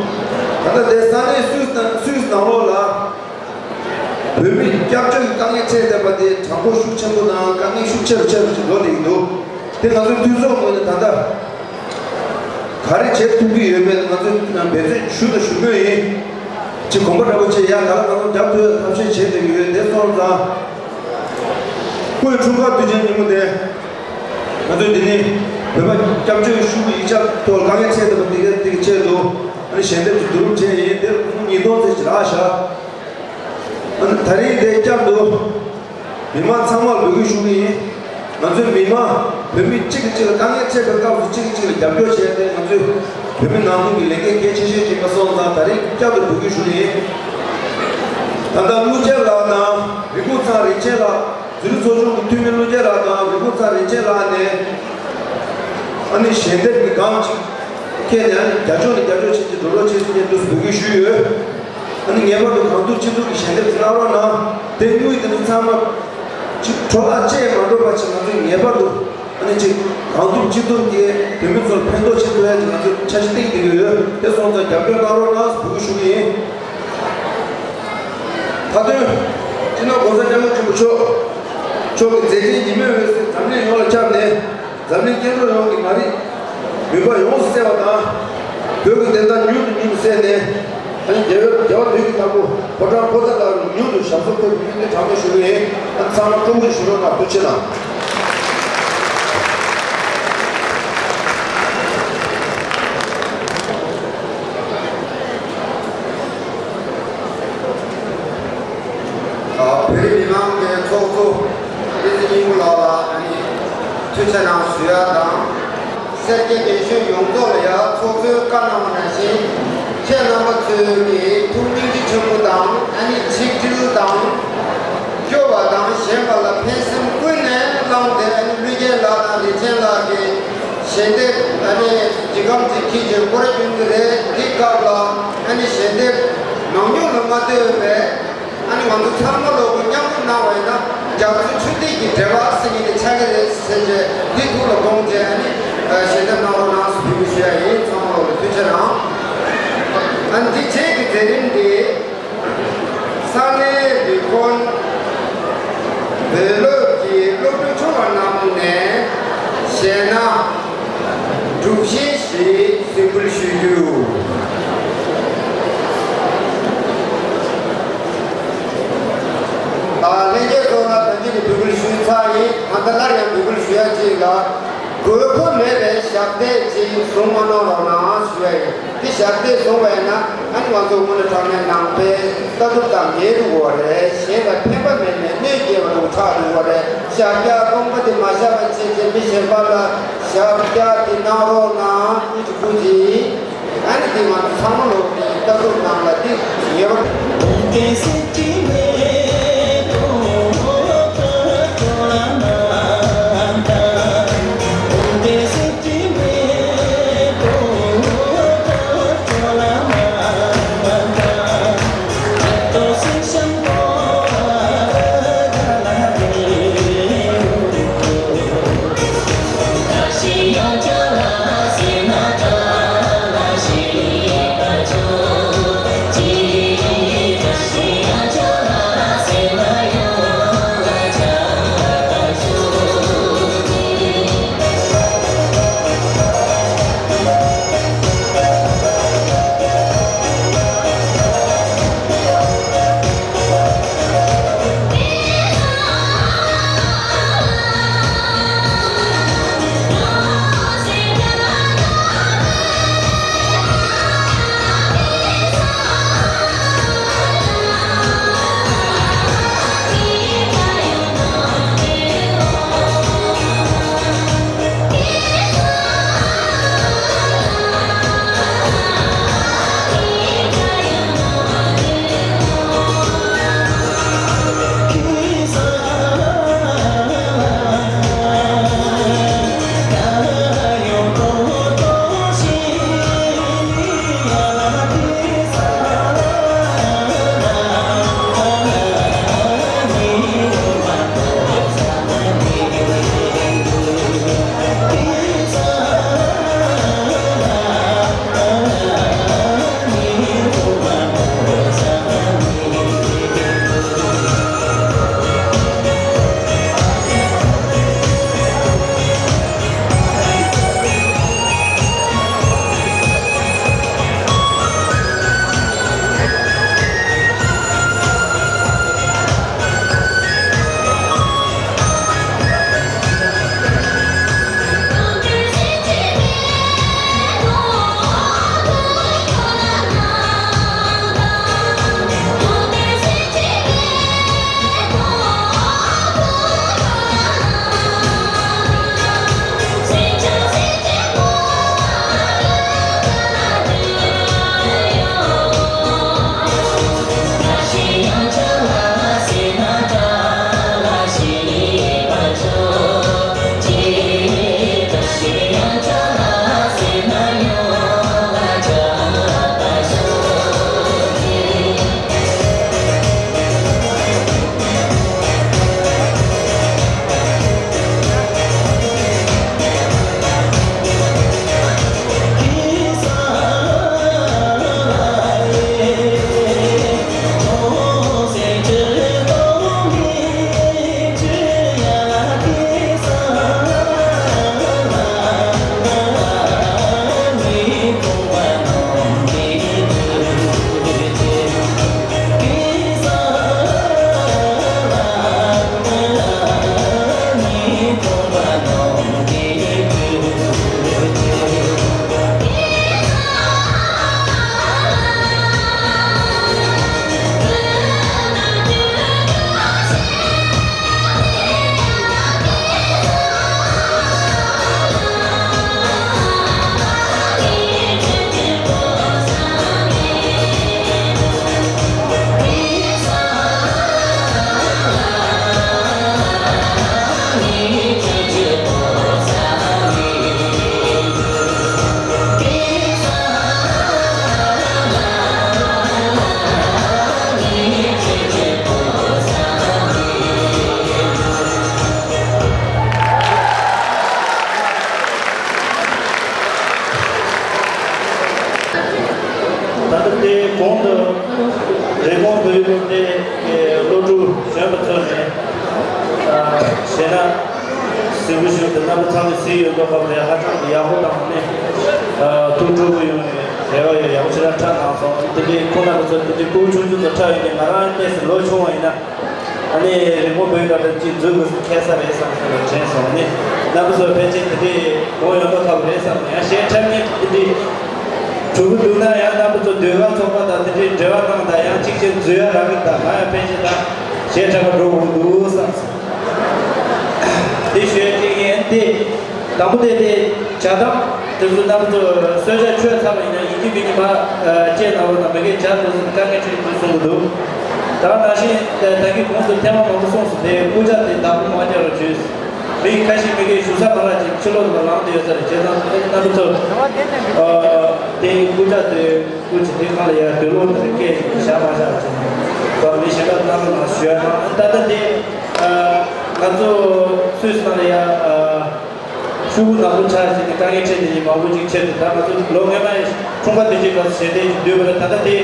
ད་ལྟ་དེ་ས་གནས་སུད་སི་ནང་ལོགས་ལ་བོད་མི་སྐྱབས་བཅོལ་གྱི་དཀའ་ངལ་འཕྲད་བསྡད་པ་དེ་གྲངས་འབོར་ཤུགས་ཆེན་པོ་དང་དཀའ་ངལ་ཤུགས་ཆེ་རུ་ཆེ་རུ་ཅིག་འགྲོ་བསྡད་ཀྱི་འདུག་དེ་ང་ཚོའི་མཐུན་ཚོགས་ངོས་ནས་ད་ལྟ་ག་རེ་བྱེད་ཐུབ་ཀྱི་ཡོད་མེད་ང་ཚོས་འབད་བརྩོན་ཞུ་དང་ཞུ་མུས་ཡིན། ཅིག་གོམ་པ་འདྲ་པོ་ཅིག་ཡ་ག་ལ་གང་འཚམ་རྒྱབ་ཐུབ་ཡ་ཐབས་ཤེས་བྱེད་བསྡད་ཀྱི་ཡོད། དེ་སོང་ཙང་། སྐུའི་འཁྲུངས་སྐར་དུས་ཆེན་ཉིན་མོ་དེ། ང་ཚོས་འདི་ནས་བོད་པ་སྐྱབས་བཅོལ་ཤུགས་ཡིག་ཆ་ཐོག་དཀའ་ངལ་འཕྲད་བསྡད་པ་འདི་གའི་འདི་གའི་ཆེད་དུ་ཨ་ནི་ཞལ་འདེབས་ཀྱི་བསྡུ་རུབ་བྱས་ཡིན། དེར་སྒོར་མོ་ཉིས་སྟོང་ཙམ་ཞིག་རག་བཞག་ཨ་ནི་ད་རིང་འདི་བསྐྱར་དུ་མི་མང་ཚང་མར་འབོད་སྐུལ་ཞུ་གི་ཡིན། ང་ཚོའི་མི་མང་བོད་མི་གཅིག་གིས་གཅིག་ལ་དཀའ་ངལ་འཕྲད་པའི་སྐབས་སུ་གཅིག་གིས་གཅིག་ལ་རྒྱབ་སྐྱོར་བྱས་ཏེ། ང་ཚོའི་བོད་མི་ནང་ཁུལ་གྱི་ལས་འགན་གལ་ཆེ་ཤོས་ཅིག་ཡིན་པ་སོང་ཙང་། ད་རིང་བསྐྱར་དུ་འབོད་སྐུལ་ཞུ་གི་ཡིན། ད་ལྟ་ཀླུ་རྒྱལ་ལགས་དང་རི་ཁུག་ཚང་རིན་ཆེན་ལགས། ཛུ་རིག་ཚོགས་ཆུང་གི་འཐུས་མི་ཀླུ་རྒྱལ་ལགས་དང་རི་ཁུག་ཚང་རིན་ཆེན་ལགས་ནས་ཨ་ནི་ཞལ་འདེབས་ཀྱི་སྒམ་གཅིག་ཁྱེར་ནས། ཨ་ནི་རྒྱབ་ལྗོངས་ནས་རྒྱབ་སྐྱོར་བྱེད་ཀྱི་འགྲོ་རོགས་བྱེད་ཟེར་ནས་འདུག་སེ་འབོད་སྐུལ་ཞུས་ཡོད། ཨ་ནི་ངེས་པར་དུ་གང་ཐུབ་ཅི་ཐུབ་ཀྱིས་ཞལ་འདེབས་གནང་རོགས་གནང་། དེ་དངུལ་དེ་ཚོ་ཚང་མ་ཅིག་འཕྲོ་བརླག་ཅིག་མ་འགྲོ་བ་ཅིག་ང་ཚོས་ངེས་པར་དུ་ཨ་ནི་ཅིག་གང་ཐུབ་ཅི་ཐུབ་ཀྱིས་བོད་མི་ཚོར་ཕན་ཐོགས་བྱེད་ཐུབ་ཡ་ཅིག་ང་ཚོས་འཆར་གཞི་བཏིང་བསྡད་ཀྱི་ཡོད། དེ་སོང་ཙང་རྒྱབ་སྐྱོར་གནང་རོགས་གནང་ཟེར་འབོད་སྐུལ་ཞུ་གི་ཡིན། མཐའ་དོན། སྤྱི་ནོར་༸གོང་ས་༸སྐྱབས་མགོན་ཆེན་པོ་མཆོག་མཆོག་གི་མཛད་འཕྲིན་ཉི་མའི་འོད་ཟེར་འཛམ་གླིང་ཡོངས་ལ་ཁྱབ་ནས། འཛམ་གླིང་སྐྱེ་འགྲོ་ཡོངས་ཀྱི་མ་རིག་མུན་པ་ཡོངས་སུ་སེལ་བ་དང་། བོད་ཀྱི་བདེན་མཐའ་མྱུར་དུ་མྱུར་དུ་གསལ་ནས། ཨ་ནི་རྒྱལ་བའི་རྒྱལ་བ་དོན་གྱི་བདག་པོ་ཕོ་བྲང་པོ་ཏཱ་ལ་རུ་མྱུར་དུ་ཞབས་སོར་འཁོད་པའི་སྨོན་འདུན་དྲང་པོ་ཞུ་གི་ཡིན། ཨ་ནི་ཚང་མ་སྤྲོ་པོ་ཞིག་ཞུ་རོགས་གནང་། ཐུགས་རྗེ་གནང་། ཨ། བོད་རིགས་མི་མང་གི་ཚོགས་གཙོ་བསྟན་འཛིན་སྙིང་པོ་ལགས་ལ་ཨ་ནི་ཐུགས་རྗེ་གནང་ཞུ་ཡ་དང་། སེར་སྐྱ་རྒན་གཞོན་ཡོངས་རྫོགས་ལ་ཡང་ཚོགས་གཙོས་བཀའ་གནང་བ་ནང་བཞིན། ཁྱེད་རྣམ་པ་ཚོས་ཀྱི་ཐུགས་སྙིང་རྗེ་ཆེན་པོ་དང་། ཨ་ནི་ཆིག་སྒྲིལ་དང་། སྐྱོ་བ་དང་ཞེན་པ་ལ་ཕན་སེམས་ཀུན་ནས་བསླངས་ཏེ། ཨ་ནི་ཀླུ་རྒྱལ་ལགས་དང་རིན་ཆེན་ལགས་ཀྱིས་ཞལ་འདེབས་ཨ་ནི་འདི་གམ་ཅིག་ཁྱེར་བྱས་སྐོར་ར་བསྐྱོན་གྱི་རེད། འདི་སྐབས་ལ་ཨ་ནི་ཞལ་འདེབས་མང་ཉུང་ལ་མ་ལྟོས་པའི། ཨ་ནི་ང་ཚོ་ཚང་མ་ལོ་གུ་མཉམ་རུབ་གནང་བ་ཡིན་ན། རྒྱ་མཚོ་ཆུ་ཐིགས་ཀྱི་འབྲེལ་བ་ཟེར་མཁན་དེ་ཆགས་ཀྱི་རེད་ཟེར་བྱས། འདི་ཐུགས་ལ་དགོངས་བྱས། ཨ་ནི་ཞལ་འདེབས་གནང་རོགས་གནང་ཟེར་འབོད་སྐུལ་ཞུ་ཡ་ཡིན། ཚང་མ་ལོ་གུ་ཐུགས་རྗེ་གནང་། ཨ་ནི་འདི་རྗེས་ཀྱི་མཛད་རིམ་འདི་ས་གནས་རི་ཀོན། ནས་གཞས་སྣ་སྒྲུབ་གཞི་ཞིག་གཟིགས་འབུལ་ཞུ་རྒྱུ། ད་ལྷན་རྒྱས་ཚོ་ལ་ད་གིན་ནས་འབོད་སྐུལ་ཞུས་ཚར་ཡིན། ད་ལྟ་སླར་ཡང་འབོད་སྐུལ་ཞུ་ཡ་གཅིག་ལ། དགོས་མཁོ་མེད་པའི་ཞབས་སྟེགས་ཅིག་བཟུང་མ་གནང་རོགས་གནང་ཞུ་ཡ་ཡིན། དེ་ཞབས་སྟེགས་བཟུང་བས་ན་ཨ་ནི་ང་ཚོ་དངོས་གནས་དྲང་གནས་ནང་པའི་ལྟ་གྲུབ་དང་འགལ་འགྲོ་གི་རེད། གཞན་ལ་ཕན་པ་མེད་ནས་གནོད་སྐྱེལ་བ་དང་ཆགས་འགྲོ་གི་རེད། ཞབས་བཀྱག་སྟོང་པ་དེ་མ་བཞག་པ་བྱས་བྱས་མི་གཞན་པ་ལ་ཞབས་བཀྱག་དེ་གནང་རོགས་གནང་། ཀུ་ཅི་ཀུ་ཅི། ཨ་ནི་དེ་ང་ཚོ་ཚང་མ་ལོག་གི་ལྟ་གྲུབ་ནང་ལ་དེ་ཉེ་བར། ད་ལྟ་དེའི་གོང་དུ་རི་ཀོན་བོད་ཡིག་སློབ་གྲྭའི་སློབ་ཕྲུག་གཞོན་པ་ཚོ་ནས་གཞས་སྣ་གཟིགས། ཚེ་ཡོད་མདོག་ཁ་པོ་རེད། ཧ་ཅང་གི་ཡག་པོ་དང་ནི། ཨ་ཐུགས་སྤྲོ་པོ་ཡོང་བའི་རེ་བ་ཡོད། ཡག་པོ་ཞེ་དྲག་ཁྲ་གནང་སོང་། དེ་འདྲའི་ཁོང་རྣམ་པ་ཚོ་དེ་འདྲའི་སྤུ་གུ་ཆུང་ཆུང་ཚོ་ཁྲ་ཡོད་ཀྱི། ང་རང་ཏོག་ཙམ་ལོ་ཆུང་བ་ཡིན་ན། ཨ་ནི་རི་མོ་བོད་ལ་རེད་ཅིག་འཛུལ་དགོས་སུ་ཁེལ་ས་རེད་བསམ་སོང་བའི་དྲན་སོང་ནི། རྣམ་པ་ཚོ་ཕལ་ཆེར་དེ་འདྲའི་གོ་ཡོང་མདོག་ཁ་པོ་རེད་བསམ། ཡང་གཞས་འཁྲབ་མཁན་དེ་འདྲའི་གྲུབ་ཀྱི་འདུག་ན། ཡང་རྣམ་པ་ཚོ་ཟློས་གར་ཚོགས་པ་དང་དེ་འདྲའི་འབྲེལ་བ་གནང་དང་། ཡང་གཅིག་བྱས་འཛུལ་ཡ་རག་གི་འདུག་ན། ཡང་ཕལ་ཆེར་ད་གཞས་འཁྲབ་པ་འགྲོ་དགོས་འདུག་བསམ་སོང་། དེ་ཞུ་ཡ་གཅིག་ཡིན། དེ་དང་པོ་དེ་དེ་བྱ་སྟངས་དེ་ཚོ་རྣམ་པ་ཚོ་གསོལ་ཇ་མཆོད་ཚར་བ་ཡིན་ན། ཡིན་གཅིག་མིན་གཅིག་མར་ཨ་ལྕེ་ནང་ལོགས་ན་མ་གིར་ཇ་དེ་ཚོ་དཀའ་ངལ་འཕྲད་ཀྱི་འདུག་གསུང་གི་འདུག་ད་ནང་བཞིན་ད་གིན་གོང་དུ་ཐེངས་མ་མང་པོ་གསུངས་སོང་། དེ་རྐུབ་ཇ་དེ་བདག་པོ་མ་རྒྱག་རོགས་བྱོས། མི་ཁ་ཤས་མ་གིར་ཞུ་ས་མ་རག་ཅིག་ཕྱི་ལོགས་ལ་ལངས་བསྡད་ཡོད་ས་རེད། བྱས་ཙང་རྣམ་པ་ཚོ་ཨ་དེ་རྐུབ་ཇ་དེ་རྐུབ་ཇ་དེ་སྒང་ལ་ཡར་དུག་ལོག་དེ་སྐད་ཅིག་བཞག་མ་བཞག་ཅིག་མི་གཞན་པ་རྣམ་པ་ལ་ཞུ་ཡ་དང་། ད་ལྟ་དེ་ཨ་ང་ཚོ་སུད་སི་ནང་ལ་ཡ་ཨ། ཤོག་བུ་ནག་པོ་ཆགས་བྱས་ནས་དཀའ་ངལ་འཕྲད་བསྡད་མཁན་མང་པོ་ཅིག་ཆེད་དུ། ད་ང་ཚོ་ལོ་སྔོན་མ་ཡི་འཁྲུངས་པ་དུས་ཆེན་སྐབས་སུ་ཞལ་འདེབས་ཅིག་བསྡུས་པ་རེད། ད་ལྟ་དེ་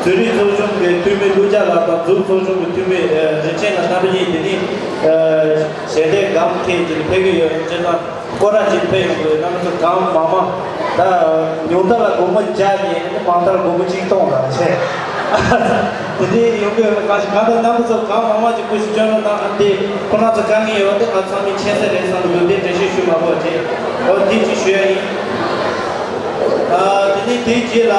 བོད་རིགས་ཚོགས་ཆུང་གི་འཐུས་མི་ཀླུ་རྒྱལ་ལགས་དང་། འཛུམ་ཚོགས་ཆུང་གི་འཐུས་མི་ཨ་རིན་ཆེན་ལགས་རྣམ་པ་གཉིས་དེ་ནི་ཨ་ཞལ་འདེབས་སྒམ་འཁྱེར་བྱས་ནས་ཕེབས་ཀྱི་ཡོད། བྱས་ཙང་སྐོར་ར་ཅིག་ཕེབས་ཡོང་དགོས། རྣམ་པ་ཚོ་གང་མང་མང་། ད་ཉུང་མཐའ་ལ་སྒོར་མོ་བརྒྱ་ཡིན། མང་མཐའ་ལ་སྒོར་མོ་གཅིག་སྟོང་ལ་བྱས། དེ་འདྲའི་ཡོང་གི་ཡོད་པ། གང་ཞིག་གང་ལྟར་རྣམ་པ་ཚོ་གང་མང་མང་ཅིག་སྐུ་ཞིག་སྐྱོན་རོགས་གནང་། ཨ་འདི་ཁོ་རང་ཚོ་དཀའ་ངལ་ཡོད་པ་དེ་ང་ཚང་མས་མཁྱེན་གསལ་རེད་བསམ་འདུག་དེ་འགྲེལ་བཤད་ཞུ་མ་དགོས་པ་བྱས། འོ་དེ་ཅིག་ཞུ་ཡ་ཡིན། ཨ་དེ་ནས་དེའི་རྗེས་ལ་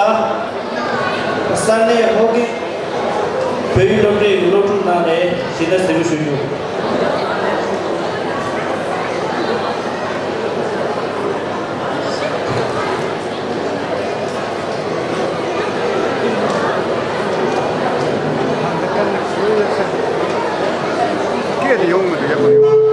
ས་གནས་ཧོ་ཀིན་བོད་ཡིག་སློབ་གྲྭའི་སློབ་ཕྲུག་རྣམས་ནས་གཞས་སྣ་གཟིགས་མོ་ཞུ་རྒྱུ། སྐད་དེ་ཡོང་མི་འདུག་ཡག་པོ་ཡོང་།